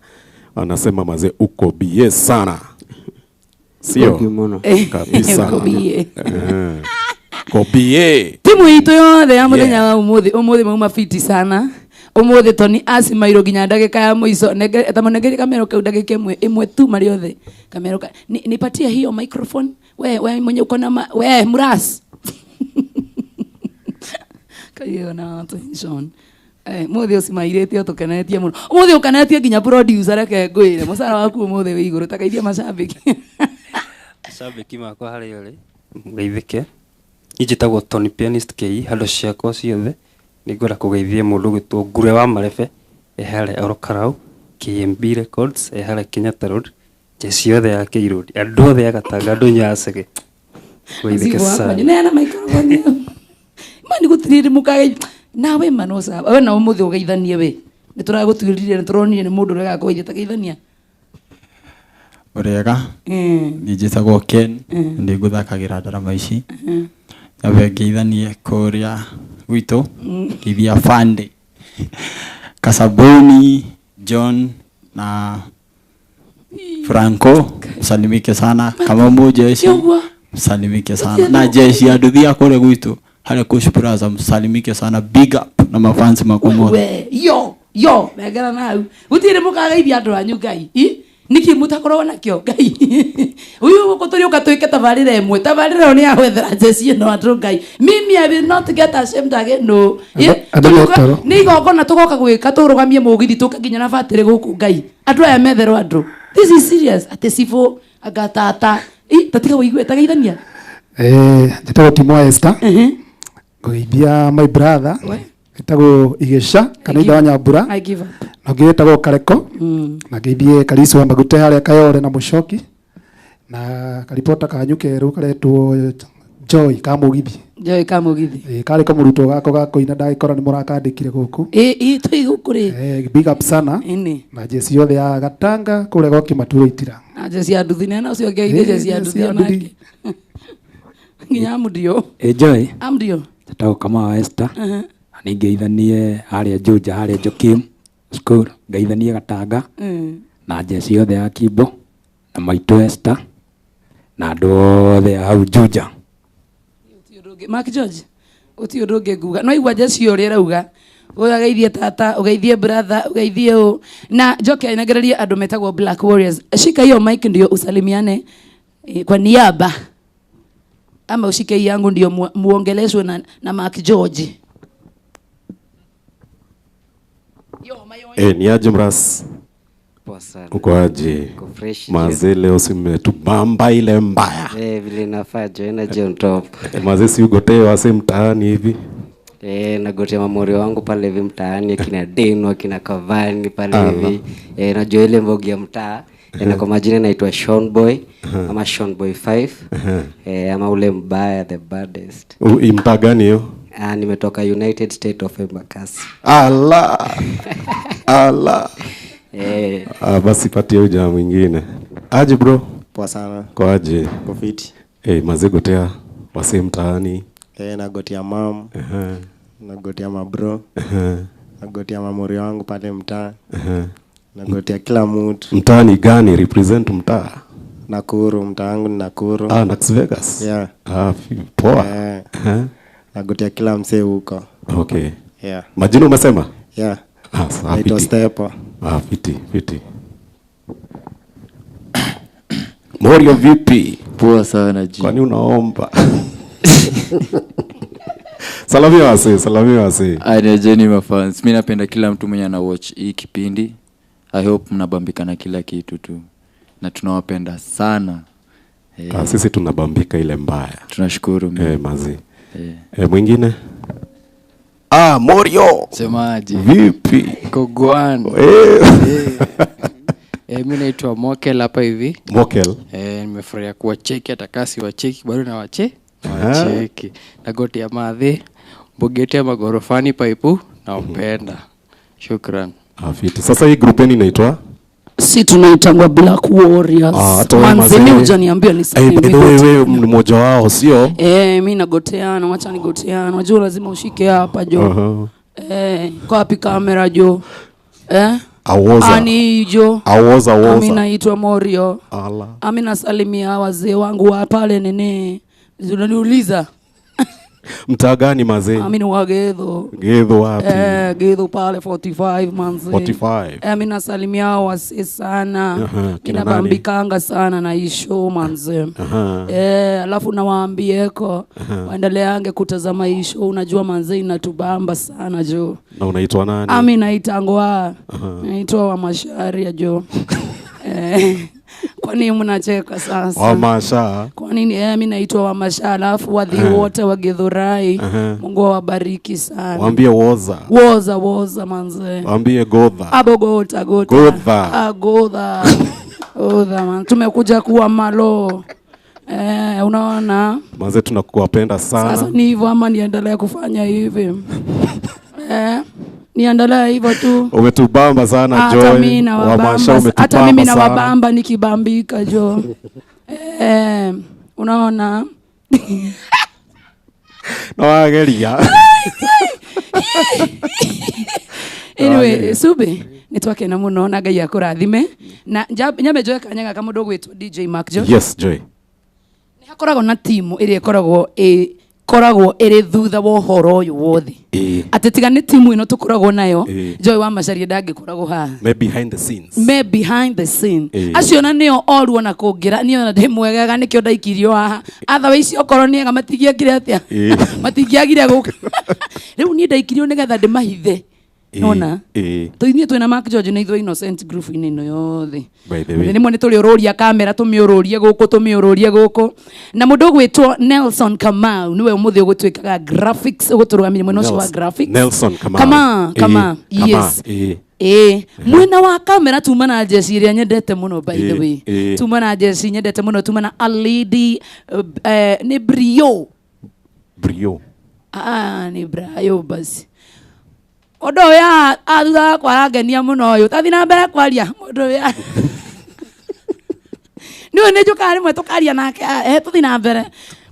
anasema maze uko bie sana, sio? Thank you mũno. Kabisa. Uko bie. Uko bie. Timu itũ yothe ya mũthenya wa ũmũthĩ, ũmũthĩ mauma fiti sana. Ũmũthĩ Tony acimairwo nginya ndagĩka ya mũico. Ta mũnengeri kamero kau ndagĩka ĩmwe ĩmwe tu marĩ othe. Kamero ka, nipatie hiyo microphone. We mwenye uko na we Muras. Kayo na attention. Mũthĩ ũcimairĩte ũtũkenetie mũno. Ũmũthĩ ũkenetie nginya producer, reke ngwĩre. Mũcara waku ũmũthĩ wĩ igũrũ, ta geithia macambĩki. Macambĩki makwa harĩa ũrĩ, ngeithĩke. Niĩ njĩtagwo Tony Pianist KE, handũ ciakwa ciothe. Nĩngwenda kũgeithia mũndũ ũgwĩtwo Ngure wa Marebe, e harĩa Orokarau, KMB Records, e harĩa Kenyatta Road, jeci yothe ya K Road, andũ othe a Gatanga, andũ inyuĩ a Cege. Ngeithĩke Mzigo wakwa, sana. neana microphone ĩyo. Ma nĩ gũtirĩ hĩndĩ mũkageithia. Nawe ma no sawa. We na ũmũthĩ ũgeithanie we. Nĩ tũragũtuĩrire, nĩ tũronire nĩ mũndũ ũrĩa ũgakũgeithia, ta geithania. Ũrĩega? Niĩ njĩtagwo Ken, ndĩ ngũthakagĩra ndarama ici. Nyambe ngeithanie kũrĩa gwitũ, ngeithia Fande, Kasabuni, John na Franco, msalimike sana. Kama mujeshi, msalimike sana. Na jeshi ya nduthi ya kũrĩa gwitũ, harĩa Kush Plaza, msalimike sana. Big up na mafansi makwa mothe. We, yo, yo, megera nau. Gũtirĩ mũkageithia andũ anyu Ngai. I? Nĩkĩ mũtakoragwo nakĩo Ngai? Ũyũ gũkũ tũrĩũka twĩke tabarĩra ĩmwe. Tabarĩra ĩyo nĩ ya gwethera jeci ĩno andũ Ngai. Mimi I will not get ashamed again, no. Andũ Tũrĩũka metoro. nĩ igongona tũgoka gwĩka tũrũgamie mũgithi tũke nginya na batĩrĩ gũkũ Ngai. Andũ aya metherwo andũ. This is serious. Atĩ cibũ anga tata. Tatiga wĩigue, tageithania. Njĩtagwo Timo Esther. Ngũgeithia my brother. Ĩtagwo Igesha kana ithe wa Nyambura. I give up. Na ũngĩ wĩtagwo Kareko. Na ngeithie Karisu wa Magute harĩa Kayore na Mũcoki. Na karibota kanyu kerũ karetwo Joy ka Mũgithi. Joy ka Mũgithi. Karĩ kamũrutwo gako ga kũina ndagĩkora nĩ mũrakandĩkire gũkũ. Twĩ gũkũ rĩ. Big up sana. Ĩnĩ. Na jeci yothe ya Gatanga kũrĩa gwa Kĩmaturo Itira. Na jeci ya nduthi nena ũcio ngeithie jeci ya Jeci nduthi ya nduthi. onake. Nginya Amdio. Joy. Amdio. Njĩtagwo Kamau wa Esther. Na nĩngeithanie harĩa Juja, harĩa Jokim school, ngeithanie Gatanga na jeci yothe ya Kimbo na maitũ Esther na andũ othe a hau Juja. Mark George, ũti ũndũ ũngĩ nguga. No igua jeci ũrĩa ĩrauga. Ũgeithie tata, ũgeithie brother, ũgeithie ũ. Na njoke ainengererie andũ metagwo Black Warriors. Shika hiyo mic ndio usalimiane kwa niaba. Ama ushike hii yangu ndio muongeleshwe na Mark George. Ni aje Mras? Poa sana. Uko aje? Uko fresh. Mazee leo simetubamba ile mbaya. Vile inafaa jo, energy on top. Mazee si ugotee wase mtaani hivi? Nagotea mamori wangu pale hivi mtaani, akina Deno, akina Cavani pale hivi. Najua ile mbogi ya mtaa. Na kwa majina naitwa Sean Boy, ama Sean Boy 5. Ama ule mbaya, the baddest. Mtaa gani hiyo? Nimetoka United State of Embakasi. Allah. Allah. Basi patie uja mwingine. Aje bro? Poa sana. Kwa aje? Kwa fiti. Mazee gotea wase mtaani. Nagotea mam. Nagotea mabro. Nagotea mamori wangu pale mtaa. Nagotea kila mtu. Mtaani gani? Represent mtaa? Nakuru, mtaa wangu ni Nakuru. Las Vegas. Yeah. Poa. Nagotea kila msee huko. Okay. Yeah. Majina umesema? Yeah. Sawa, Naitwa fiti. Stepo. Fiti, fiti. Morio vipi? Poa sana G. Kwani unaomba? Salamia wase, salamia wase. Anejeni mafans. Mimi napenda kila mtu mwenye ana watch hii kipindi. I hope mnabambika na kila kitu tu. Na tunawapenda sana. Sisi tunabambika ile mbaya. Tunashukuru. Mazi. Mwingine? Morio. Semaje? Vipi? Kogwan. Mimi naitwa Mokel hapa hivi. Mokel. Nimefurahia kuwacheki, hata kasi wacheki bado na wacheki. Na goti ya madhi, mbogeti ya magorofani paipu naupenda. Shukran. Fiti. Sasa hii group yenu inaitwa? Si tunaitangwa Black Warriors. Ah, hata wewe Manze, mazee. mi hujaniambia Eh, nisalimie. by the way, wewe ni mmoja wao sio? Eh, mi nagoteana, wacha nigoteana. Unajua lazima ushike hapa jo. Aha. Eh, kwa wapi kamera jo? Eh? Awoza. Ani jo. Awoza, woza. Ami naitwa Morio. Ala. Ami nasalimia wazee wangu wa pale nini. Unaniuliza. Mtaa gani mazee? Ami ni wa Gedho. Gedho wapi? Eh, Gedho pale 45 manze. 45. Eh, mi nasalimia wazee sana. Aha, kina nani? Inabambikanga sana na hii show manze. Aha. Eh, alafu nawaambieko Aha. waendeleange kutazama hii show, unajua manze inatubamba sana jo. Na unaitwa nani? Ami naitangwa Aha. naitwa wa Masharia jo. Eh, kwa nini mnacheka sasa? Wamasha. Kwa nini? Eh, mi naitwa wa Masha, alafu wadhi Aha. wote wa Githurai. Aha. Mungu awabariki sana. Waambie woza. Woza woza manze. Waambie godha. Abogota gota. Godha. Agodha. Godha man. Tumekuja kuwa malo. Eh, unaona? Mazee tunakuwapenda Sasa sana. ni hivyo ama niendelee kufanya hivi? Eh, niendelee hivyo tu. Umetubamba sana Hata Joy. mimi nawabamba. Wamasha Hata umetubamba mimi sana. nawabamba nikibambika jo. Eh, unaona? Na wageria. Anyway, Wageria. Subi nitwakena muno na Ngai akũrathime na nyambe njoe kanya gaka mũndũ ũgwĩtwo DJ Mark Jo. Yes, Joy. Nĩ hakoragwo na timu ĩrĩa ĩkoragwo ĩkoragwo ĩrĩ thutha wa ũhoro ũyũ wothe Eh. atĩ tiga nĩ timu ĩno tũkoragwo nayo Eh. Joy wa Macharia ndangĩkoragwo haha Me behind the scenes. me behind the scene Eh. acio na nĩo oru ona kũngĩra niĩ ona ndĩ mwegega nĩkĩo ndaikirio haha otherwise okorwo nĩ ega matingĩekire atĩa Eh. matingĩagire gũka rĩu niĩ ndaikirio nĩgetha ndĩmahithe nona Eh. ithuĩ twĩna Mark George na ithuĩ innocent group-inĩ ĩno yothe By the way. rĩmwe nĩ tũrĩũrũria kamera tũmĩũrũrie gũkũ tũmĩũrũrie gũkũ na mũndũ ũgwĩtwo Nelson Kamau nĩwe ũmũthĩ ũgũtuĩkaga graphics ũgũtũrũgamĩria mwena ũcio wa graphics Nelson Kamau. Kamau, Eh, Kamau, Kamau, yes. Eh. ĩĩ mwena wa kamera tuma na njeci ĩrĩa nyendete mũno by the Ĩĩ, way ĩĩ. tuma na njeci nyendete mũno tuma na a lady nĩ Brio Brio. Ah, nĩ Brayo basi ũndũ ũyũ a thutha wakwa arangenia mũno ũyũ tathi na mbere kwaria mũndũ ũyũ nĩũĩ nĩ njũkaga rĩmwe tũkaria nake ah, eh, tũthi na mbere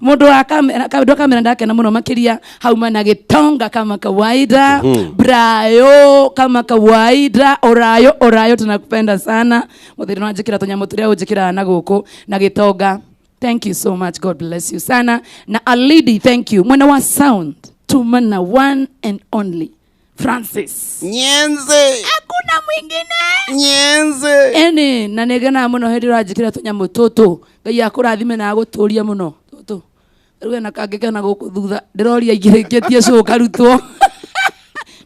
mũndũ wa kamera mũndũ wa kamera ndakena mũno makĩria hauma na gĩtonga kama kawaida Brayo kama kawaida orayo orayo tunakupenda sana mũthĩri no anjĩkĩra tũnyamũ tũrĩa ũnjĩkĩraga na gũkũ na gĩtonga thank you so much god bless you sana na alidi thank you mwena wa sound tuma na one and only Francis Nyenze. Hakuna mwingine. Nyenze. Eni na nĩngenaga mũno hĩndĩ ĩrĩa ũranjĩkĩra tũnyamũ tũtũ ngai akũrathime na agũtũrie mũno tũtũ rĩu ena kangĩ kena gũkũ thutha ndĩroria ingĩrĩkĩtie cũũ karutwo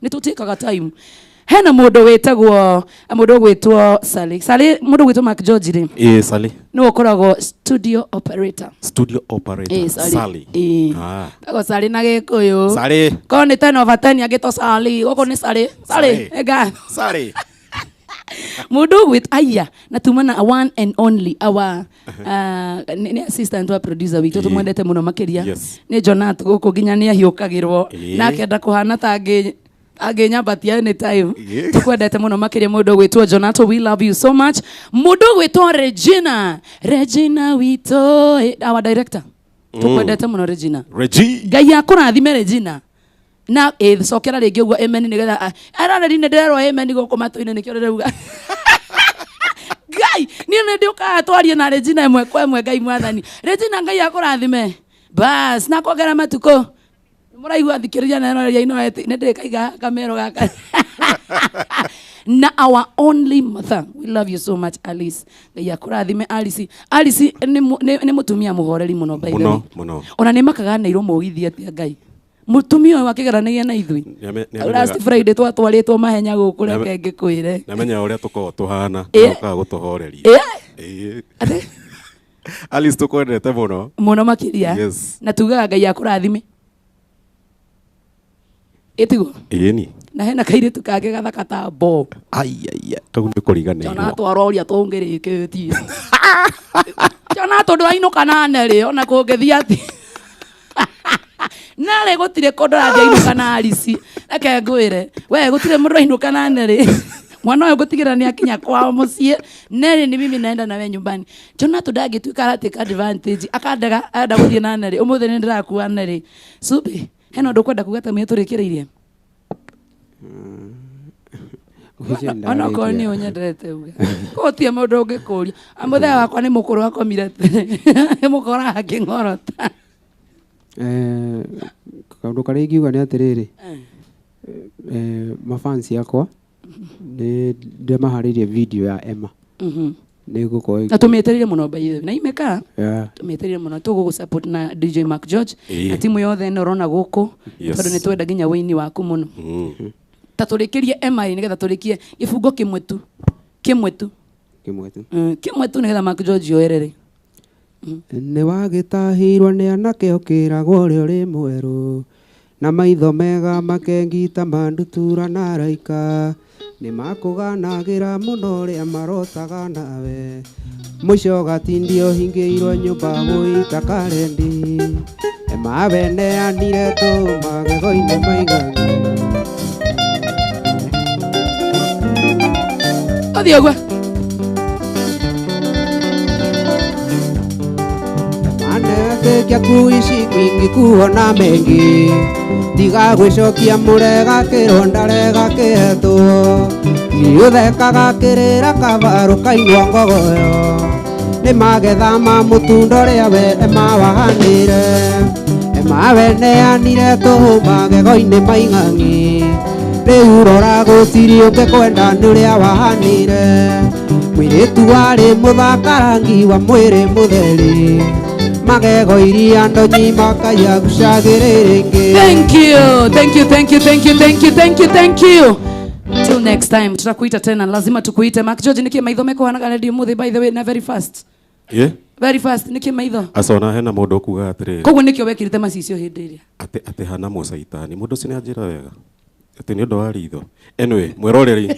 nĩ tũtĩkaga time hena mũndũ wĩtagwo mũndũ ũgwĩtwo Sally Sally mũndũ ũgwĩtwo Mark George rĩ Eh, Sally. nĩwe ũkoragwo studio operator Studio operator. Eh, Sally. Sally. Eh. Ah. Tagwo Sally na gĩkũyũ Sally. korwo nĩ 10 over 10 angĩtwo Sally gũkũ nĩ Sally Sally Sally. ĩnga Sally. mundu ugwit aya na tuma na one and only our nĩ assistant wa producer witũ Ĩĩ. tumwendete muno makiria Yes. nĩ Jonat gũkũ nginya nĩ ahiũkagĩrwo Ĩĩ. na akenda kũhana ta angĩ angĩnyambatia anytime Ĩĩ. tukwendete muno makiria mundu ũgwĩtwo Jonato we love you so much mundu ũgwĩtwo Regina Regina witũ our director tukwendete muno Regina Regi. ngai akũrathime Regina na ĩ cokera rĩngĩ ũguo amen nĩgetha arareri nĩ ndĩrerwo amen gũkũ matũ-inĩ nĩkĩo ndĩrauga ngai niĩ nĩ ndĩũkaga twarie na Regina ĩmwe kwa ĩmwe ngai mwathani Regina ngai akũrathime bas na kuongera matukũ mũraigua thikĩrĩria na ĩno ĩrĩa inoete nĩ ndĩkaiga kamero gaka na our only mother we love you so much Alice ngai akũrathime Alice Alice nĩ nĩ mũtumia mũhoreri mũno by the way Mũno, mũno. ona nĩ makaga nairwo mũgithi atĩa ngai mũtumia ũyũ akĩgeranagia na ithuĩ last Friday twatwarĩtwo mahenya gũkũ reke ngĩkwĩre Nĩamenya ũrĩa tũkoragwo tũhana Ĩ. okaga gũtũhoreria. Ĩ. Ĩ. Alice tũkwendete mũno. mũno makĩria Yes. na tugaga ngai akũrathime ĩtiguo Ĩni. na hena kairĩtu kangĩ gathaka ta bo Ai ai. Kau nĩ kũriganĩirwo. jona twaroria tũngĩrĩkĩtie jona tondũ ainũka na nerĩ ona kũngĩthiĩ atĩ narĩ gũtirĩ kũndũ arathiĩ ainũka na arici reke ngwĩre we gũtirĩ mũndũ ainũka na nerĩ Mwana ũyũ ngũtigĩra nĩ akinya kwao mũciĩ. Nelly ni mimi naenda nawe nyumbani. Jonathan ndangĩtuĩka aratake advantage akandega enda gũthiĩ na Nelly. Ũmũthĩ nĩ ndĩrakua Nelly. Subi, hena ũndũ ũkwenda kuga ta mwe tũrĩkĩrĩirie? Onokorwo nĩ ũnyendete uga. Gũtirĩ mũndũ ũngĩkũria. Mũthee wakwa nĩ mũkũrũ akomire tene. Mũkora akĩng'orota. Kaũndũ karĩa ingiuga nĩ atĩrĩrĩ, mafans yakwa nĩ ndĩmaharĩirie video ya Emma. Nĩ gũkorwo Na tũmĩetereire mũno by the way. Na imeka tũmĩetereire mũno tũgũgũ support na DJ Mark George na timu yothe ĩno ũrona gũkũ tondũ nĩ twenda nginya wĩini waku mũno. Ta tũrĩkĩrie Emma ĩ nĩgetha tũrĩkie gĩbungo kĩmwe tu. Kĩmwe tu. Kĩmwe tu. Kĩmwe tu nĩgetha Mark George oerere. Nĩ wagĩtahĩirwo nĩ anake ũkĩragwo ũrĩa ũrĩ mwerũ na maitho mega makengita mandutura na araika nĩ makũganagĩra mũno ũrĩa marotaga nawe mũico ũgatindio hingĩirwo nyũmba gũita karendi emaweneanire tũ magego-inĩ maiganu. Ũthiĩ ũguo. Kya kuishi kwingi kuona mengi tiga gwicokia murega kironda rega kihetwo giuthekaga kirira kabaru kainwa ngogoyo ni magetha ma mutundo ria we emawahanire emaweneanire tuhu magego-inĩ maing'ang'i rĩu rora gũtirĩ ũngĩkwenda nĩ ũrĩa wahanire mũirĩtu warĩ mũthaka rangi wa mwĩrĩ mũtheri magego iria ndonyi makaya gucagĩrĩrĩngĩ. Thank you, thank you, thank you, thank you, thank you, thank you, thank you. Till next time, tutakuita tena, lazima tukuite. Mark George niki maitho meko hanaga radio muthi by the way na very fast. Yeah. Very fast niki maitho. Acona hena mundu kuga atiri. Koguo nikio wekirite macicio hindi iria. Ati hana mucaitani mundu ucio ni anjira wega. Ati ni undu wa ritho. Anyway, mwiroreri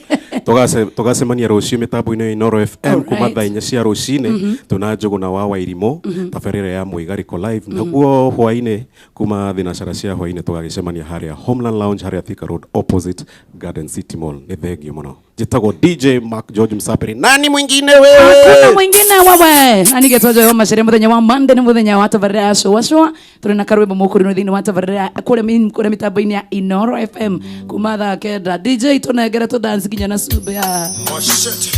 tugacemania rucio mitambo-inĩ ya Inooro FM kuma thaa 4 cia rucinĩ tuna Njũgũna wa Wairimũ tabarĩra ya Mwĩgarĩko live naguo hwainĩ kuma thinacara cia hwainĩ tugagĩcemania harĩa Homeland Lounge harĩa Thika Road opposite Garden City Mall. Nĩ thengio mũno. Njĩtagwo DJ Mark George Msapiri. Nani mwingine wewe? Hakuna mwingine wewe. Nani getwajo yo macere muthenya wa Monday ni muthenya wa tabarĩra ya Show Show. Tũrĩ na karwĩmbo mũkũrũ thĩinĩ wa tabarĩra kũrĩa mitambo-inĩ ya Inooro FM kuma thaa 9. DJ tũnengere tũ dance nginya na sube ya. Oh shit.